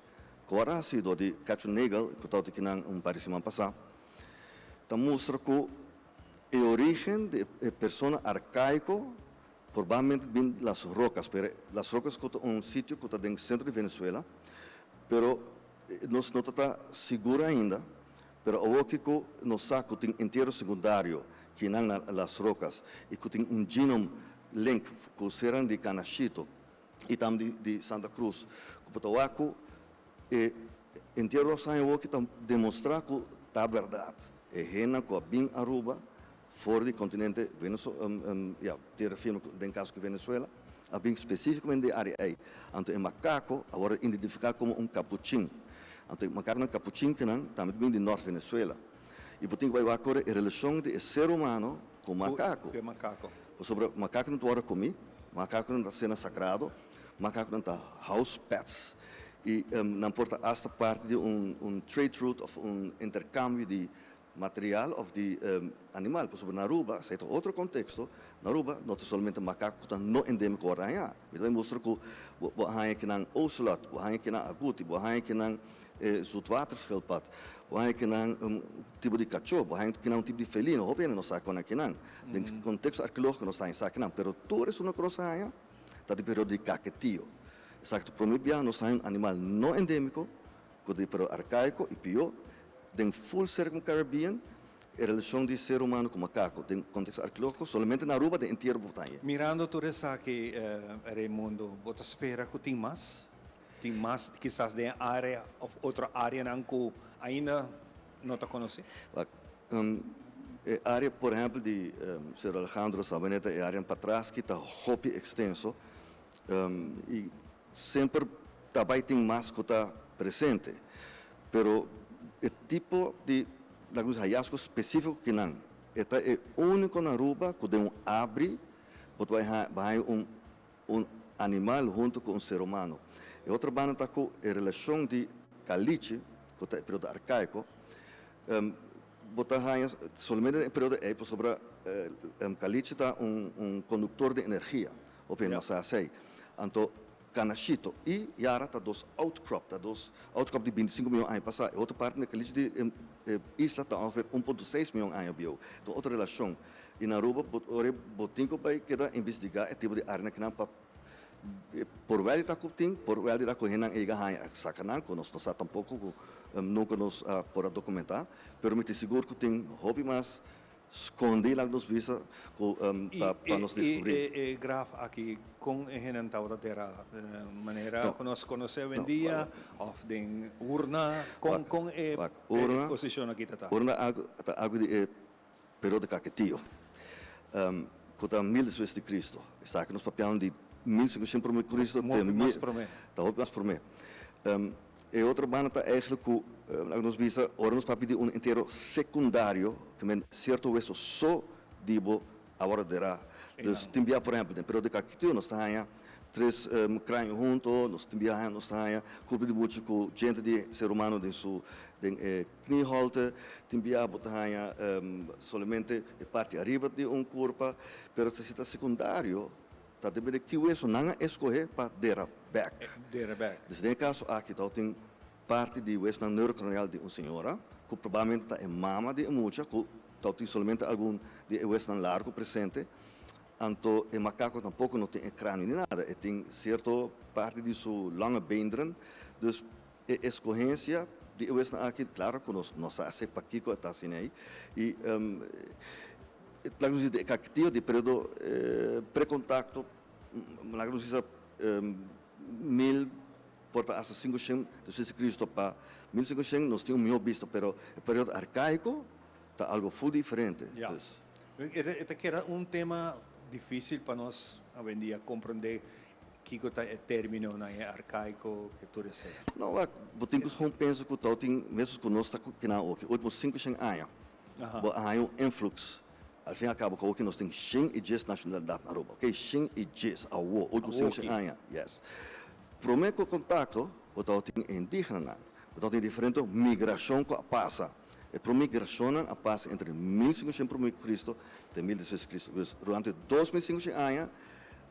ku a hasi dor di Kathryn Nagel ku tabata kinan un par di siman pasá ta mustra ku e origen di e persona arkaiko probablemente bin di Las Rocas, pero Las Rocas ku ta un sitio ku ta den sentro di Venezuela, pero nos no ta ta sigur ainda. Pero awor kico nos sa cu tin entierro secundario kinan na Las Rocas y cu tin un genome link cu seran di Canashito y tambe di Santa Cruz cu por ta wak cu e entierro los aña awor ki ta demostra cu ta berdad e hendenan cu a bin Aruba for di continente ya tierra firme den caso cu Venezuela a bin specificamente di area ey. Anto e macaco a worde identifica como un capuchin. Anto e macaconan capuchin kinan tambe ta bin di Nort Venezuela. Y bo tin cu bay wak ora e relacion di e ser humano cu macaco. Pasobra macaconan ta worde comi, macaconan ta cena sagrado, macaconan ta house pets y nan por ta hasta parti di un trade route of un intercambio di Material of di animal, pasobra na Aruba, esei ta otro contexto, na Aruba no ta solamente macaco cu ta no endemico ora haña. Mi ta bay mustra cu bo bo a haña kinan ocelot, bo a haña kinan aguti, bo a haña kinan zoetwaterschildpad, bo a haña kinan un tipo di cacho, bo a haña kinan un tipo di felino, hopi hende no sa con akinan. Den contexto arkeologico nos ta haña esakinan, pero tur esun cu nos a haña ta di periodo di Caquetio. Esaki ta prome bia nos ta haña un animal no endemico cu ta di periodo arcaico y pio. Den full Circum Caribbean, e relacion di ser humano cu macaco den contexto arqueologico solamente na Aruba den entiero bo ta haña. Mirando tur esaki, Raymundo, bo ta spera cu tin mas? Tin mas kisas den e area of otro areanan cu ainda no ta conoci? Wak, e area por ehempel di Cerro Alejandro, Sabaneta, e areanan patras ki ta hopi extenso y Semper ta bay tin mas cu ta presente, pero e tipo di laga nos hallazgo specifico kinan e ta e unico na Aruba cu den un abri bo ta bay haya un un animal hunto cu un ser humano. E otro banda ta cu e relacion di caliche cu ta e periodo arcaico bo ta haya solamente den e periodo ey pasobra caliche ta un un conductor di energia. Hopi hende no sa esei. Anto Canashito i Yara ta dos outcrop, ta dos outcrop di bintisinko mion aña pasá. E otro parti na caliche di e isla ta ongeveer un punto seis mion aña bieu. Ta un otro relashon. I na Aruba bo ora bo tin ku bai keda investigá e tipo di areanan kinan pa por wèl di ta ku tin, por wèl di ta ku hendenan a yega haña a saka nan ku nos no sa tampoko ku nunka nos a por a dokumentá. Pero mi ta sigur ku tin hopi mas Scondi laga nos bisa cu ta pa nos descubri. Y e graf aki con e hendenan tabata dera? Manera cu nos conoce awendia of den urna? Con con e posicion aki ta ta? Urna ta algo di e periodo Caquetio cu ta mil despues di Cristo. Esaki nos papiando di 1500 prome cu Cristo te Hopi mas prome. Ta hopi mas prome. E otro banda ta eigenlijk cu, laga nos bisa, ora nos papia di un entero secundario, ke men cierto weso so di bo a worde derá. Dus tin bia, por ehempel, den periodo di Caquetio nos ta haña tres cráneo hunto, nos tin bia nos ta haña cuerpo di buchi cu djente di ser humano den su, den e knieholte, tin bia bo ta haña solamente e parti ariba di un curpa, pero si ta secundario, Ta depende ki weso nan a escohe pa dera bek. Dera bek. Dus den e caso aki tawata tin parti di wesonan neurocranial di un señora cu probablemente ta e mama di e mucha cu tawata tin solamente algun di e wesonan largo presente. Anto e macaco tampoco no tin e cranio ni nada, e tin cierto parti di su lange beenderen. Dus e escogencia di e wesonan aki claro cu nos no sa esey pakico e ta asina ey. Y Laga nos bisa e kakitio di periodo precontacto, laga nos bisa mil por ta hasta 500 despues di Cristo pa 1500 nos tin un mihó bista, pero e periodo arcaico ta algo full diferente. Ya. E ta keda un tema difícil pa nos awendia comprende kico ta e terminonan e arcaico cu tur esey. No, wak, bo tin cu gewoon pensa cu tau tin mesun cu nos ta cu kinan oki, ultimo 500 aña, bo a haña un influx. Al fin y al cabo cu awoki nos tin 110 nacionalidad na Aruba, ok, 110 awo, ultimo 500 aña, yes. Prome cu contacto, bo tau tin e indigenanan, bo tau tin diferente migracion cu a pasa. E prome migracionnan a pasa entre 1500 prome cu Cristo te 1000 despues di Cristo. Dus durante 2500 aña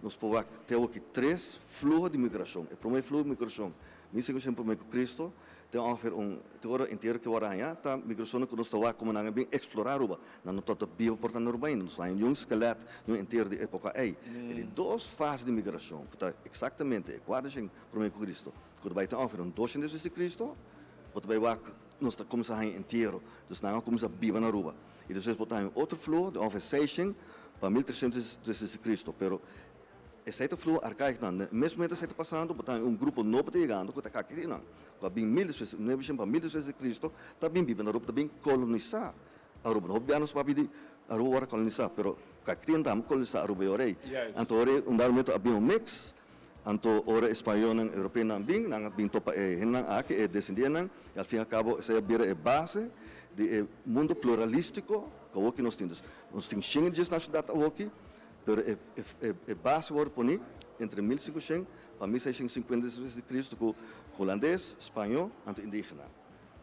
nos por wak te awoki tres fluho di migracion. E prome fluho di migracion 1500 prome cu Cristo te ongeveer un te ora entero ke wor aña ta migracionnan cu nos ta wak como nan a bin explora Aruba. Nan no tabata biba por ta na Aruba ainda. Nos no haña niun skelet, niun entero di epoca ey. E di dos fase di migracion cu ta exactamente e 400 prome cu Cristo cu ta bay te ongeveer un 200 despues di Cristo bo ta bay wak. Nos ta kuminsá haña entiero, dus nan a kuminsá biba na Aruba. I despues bo ta haña un otro fluho di ongeveer seishent pa 1300 despues di Cristo. Pero esei ta fluho arkaiko nan. Na e mes momento esei ta pasando, bo ta haña un grupo nobo ta yegando ku ta kakitinan, ku a bin mil despues, nuebeshent pa mil despues di Cristo, ta bin biba na Aruba, ta bin kolonisá Aruba. No hopi bia nos papia di Aruba wòrdu kolonisá, pero kakitinan tambe kolonisá Aruba e ora ei. Anto ora ei un dado momento a bin un mix. Anto ora e spañolnan, europeonan bin, nan a bin topa e hendenan aki, e desendientenan, i al fin i al kabo esei a bira e base di e mundo pluralístiko ku awoki nos tin. Dus nos tin shen i dies nashonalidat awoki, pero e e base wòrdu poní entre 1500 pa 1650 despues di Kristu ku hulandes, spañó, anto indígena.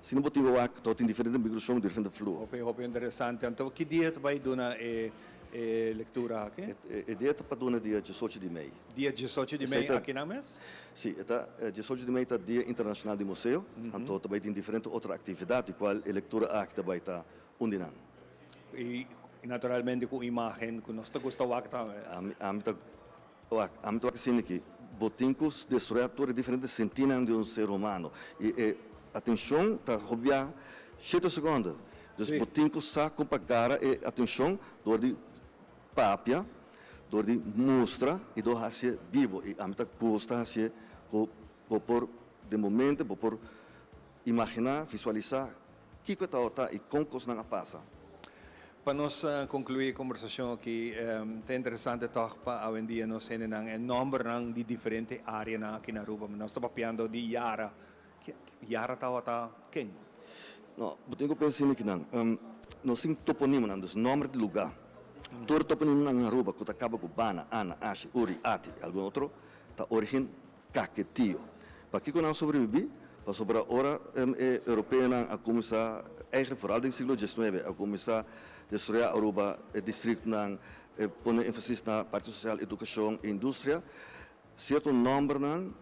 Si no bo tin wak, to tin diferente migrashon, diferente fluho. Hopi, hopi interesante. Anto ki dia ta bai duna e e lectura aki? E dia ta pa duna dia 18 di mei. Dia 18 di mei aki nan mes? Si, e ta 18 di mei ta Dia Internacional di Museo, anto ta bai tin diferente otro actividad di cual e lectura aki ta bai ta un di nan. Y naturalmente cu imagen cu nos ta gusta wak tambe. Ami ami ta wak, ami ta wak asina ki bo tin cu destruya tur e diferente sentinan di un ser humano y e atencion ta hobia shete seconde. Dus bo tin cu sa con pa gara e atencion door di papia, door di mustra y door haci'e bibo. Y ami ta gusta haci'e cu bo por den bo mente bo por imagina, visualisa kico e tabata y con cosnan a pasa. Pa nos conclui e conversacion aki, ta interesante toch pa awendia nos hendenan e nombernan di diferente areanan aki na Aruba. Nos ta papiando di Yara. Yara tabata ken? No, bo tin ku pensa asina kinan. Nos tin toponimonan, dus nòmber di lugá. Tur toponimonan na Aruba ku ta kaba ku Bana, Ana, Ashi, Uri, Ati i algun otro ta origen Kaketio. Pakiko nan sobrebibí? Pasobra ora e europeonan a kuminsá, eigentlik foral den siglo diesnuebe, a kuminsá destruí Aruba, e distriktonan, pone énfasis na parti sosial, edukashon i industria, Cierto nombernan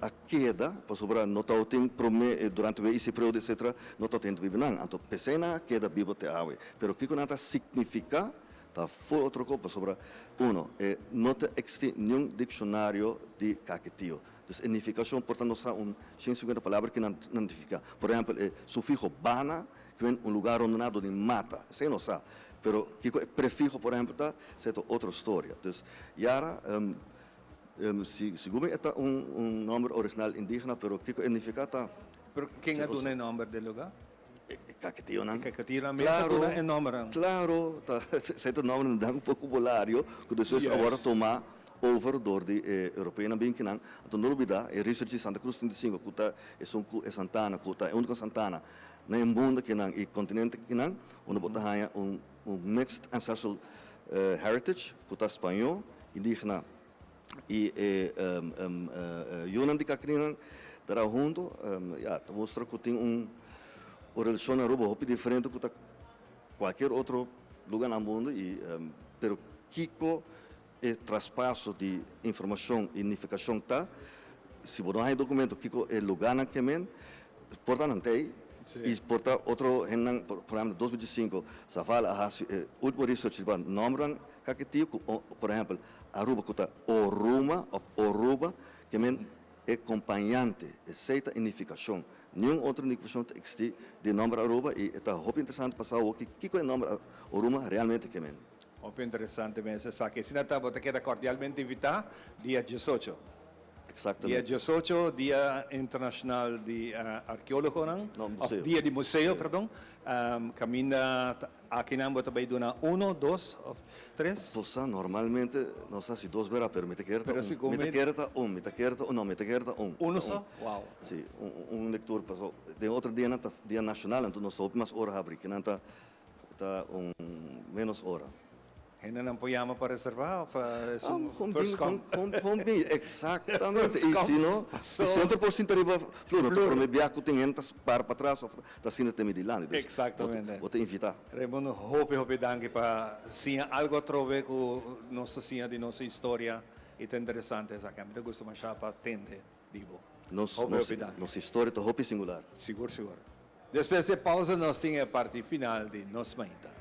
a keda pasobra no tabatin prome durante WIC periode etcetera no tabatin hende biba nan anto pesey nan a keda biba te awe pero kico nan ta significa ta fo'i otro cos pasobra uno e no ta existi niun diccionario di Caquetio dus e nificacion por ta no sa un 150 palabra ki nan nifica por ehempel e sufijo bana ki wen un lugar rondona dor di mata esey no sa Pero kiko e prefiho por ehempel ta, esei ta otro storia. Dus Yara, si segun mi e ta un nomber original indigena, pero kiko e nifica ta. Pero ken a duna e nomber den lugar? E caquetionan. E caquetionan mes a duna e nombernan. Claro, ta esei ta nombernan den vocabulario cu despues a worde toma over door di e europeonan bin kinan. Anto no lubida e research di Santa Cruz 35 cu ta esun cu e Santana cu ta e unico Santana Na e mundo kinan y continente kinan unda bo ta haña un mixed ancestral heritage cu ta spañó, indigena y e yunan di Cacrinan ta traha hunto, ya, ta mustra cu tin un relacion na Aruba hopi diferente cu ta cualkier otro lugar na mundo y pero kico e traspaso di informacion y nificacion ta, si bo no haña documento kico e lugarnan ke men, por ta nan tey y por ta otro hendenan, por ehempel 2005 Zavala a haci e ultimo research riba nombernan Caquetio cu por ehempel Aruba cu ta Oruma of Oruba ke men e compañante, esey ta e nificacion. Niun otro nificacion ta existi di e nomber Aruba y e ta hopi interesante pa sa awoki kico e nomber Oruma realmente ke men. Hopi interesante mes esaki. Asina ta, bo ta keda cordialmente invita dia 18. Exactamente. Dia 18, Dia Internacional di Arkeologonan, No, of museo. Dia di Museo, perdon. Caminda akinan bo ta bay duna uno, dos of tres? Bo sa, normalmente nos ta haci dos bera, pero mi ta kere ta Pero un. si Mi ta kere ta un, mi ta kere ta un, no, mi ta kere ta un. Uno Ta so? un. Wow. Si, un, un lectura paso den otro dianan ta dia nacional, anto nos ta hopi mas ora habri, kinan ta ta un menos ora. Hendenan por yama pa reserva of es un Gewoon first bin, come? gewoon, gewoon bin, exactamente. First Y come. si no, So y semper por sinta riba flur, no ta Flur. prome bia cu tin hende ta para patras of ta sinta te mi dilanti. Dus Exactamente. bo ta invita. Raimundo, hopi hopi danki pa siña algo atrobe cu nos ta siña di nos historia y ta interesante esaki. Ami ta gusta masha pa tende di bo. Nos, Hopi nos, hopi danki. nos historia ta hopi singular. Sigur, sigur. Despues di e pausa nos tin e parti final di Nos Mainta.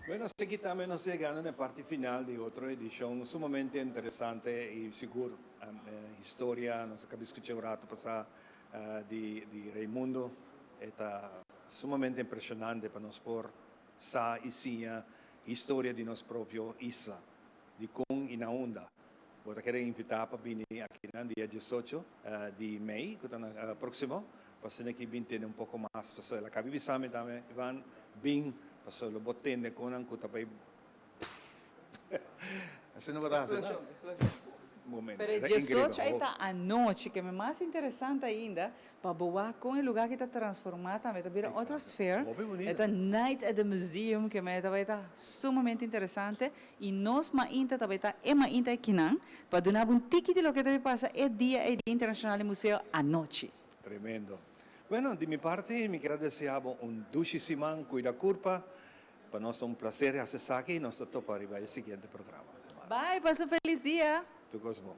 Bueno, así tambe nos ta yegando na e parti final di otro edicion sumamente interesante y sigur historia. Nos a caba di scucha un rato pasa di di Raimundo. E ta sumamente impresionante pa nos por sa y siña historia di nos propio isla, di con y na unda. Bo ta kere invita pa bini akinan dia diesocho di mei cu ta na proximo pa asina ki bin tende un poco mas pasobra el a caba bisa mi tambe Ivan bin pasobra lo bo tende con nan cu ta bay asina bo ta haci Explosion, explosion. Momento, Pero e ta increíble. diesocho ei ta anochi, ke mi mas interesante ainda, pa bo wak kon e lugar aki ta transforma tambe, ta bira otro sfeer. Hopi bunita. E ta Night at the Museum, ke mi ta bay ta sumamente interesante. I nos mainta ta bay ta e mainta akinan, pa duna bo un tiki di loke ta bay pasa e dia ei Dia Internacional di Museo anochi. Tremendo. Bueno, di mi parti mi kier a desea bo un dushi siman, cuida curpa. Pa nos ta un placer haci esaki y nos ta topa riba e siguiente programa. Bye, pasa un feliz dia. Tur cos bon.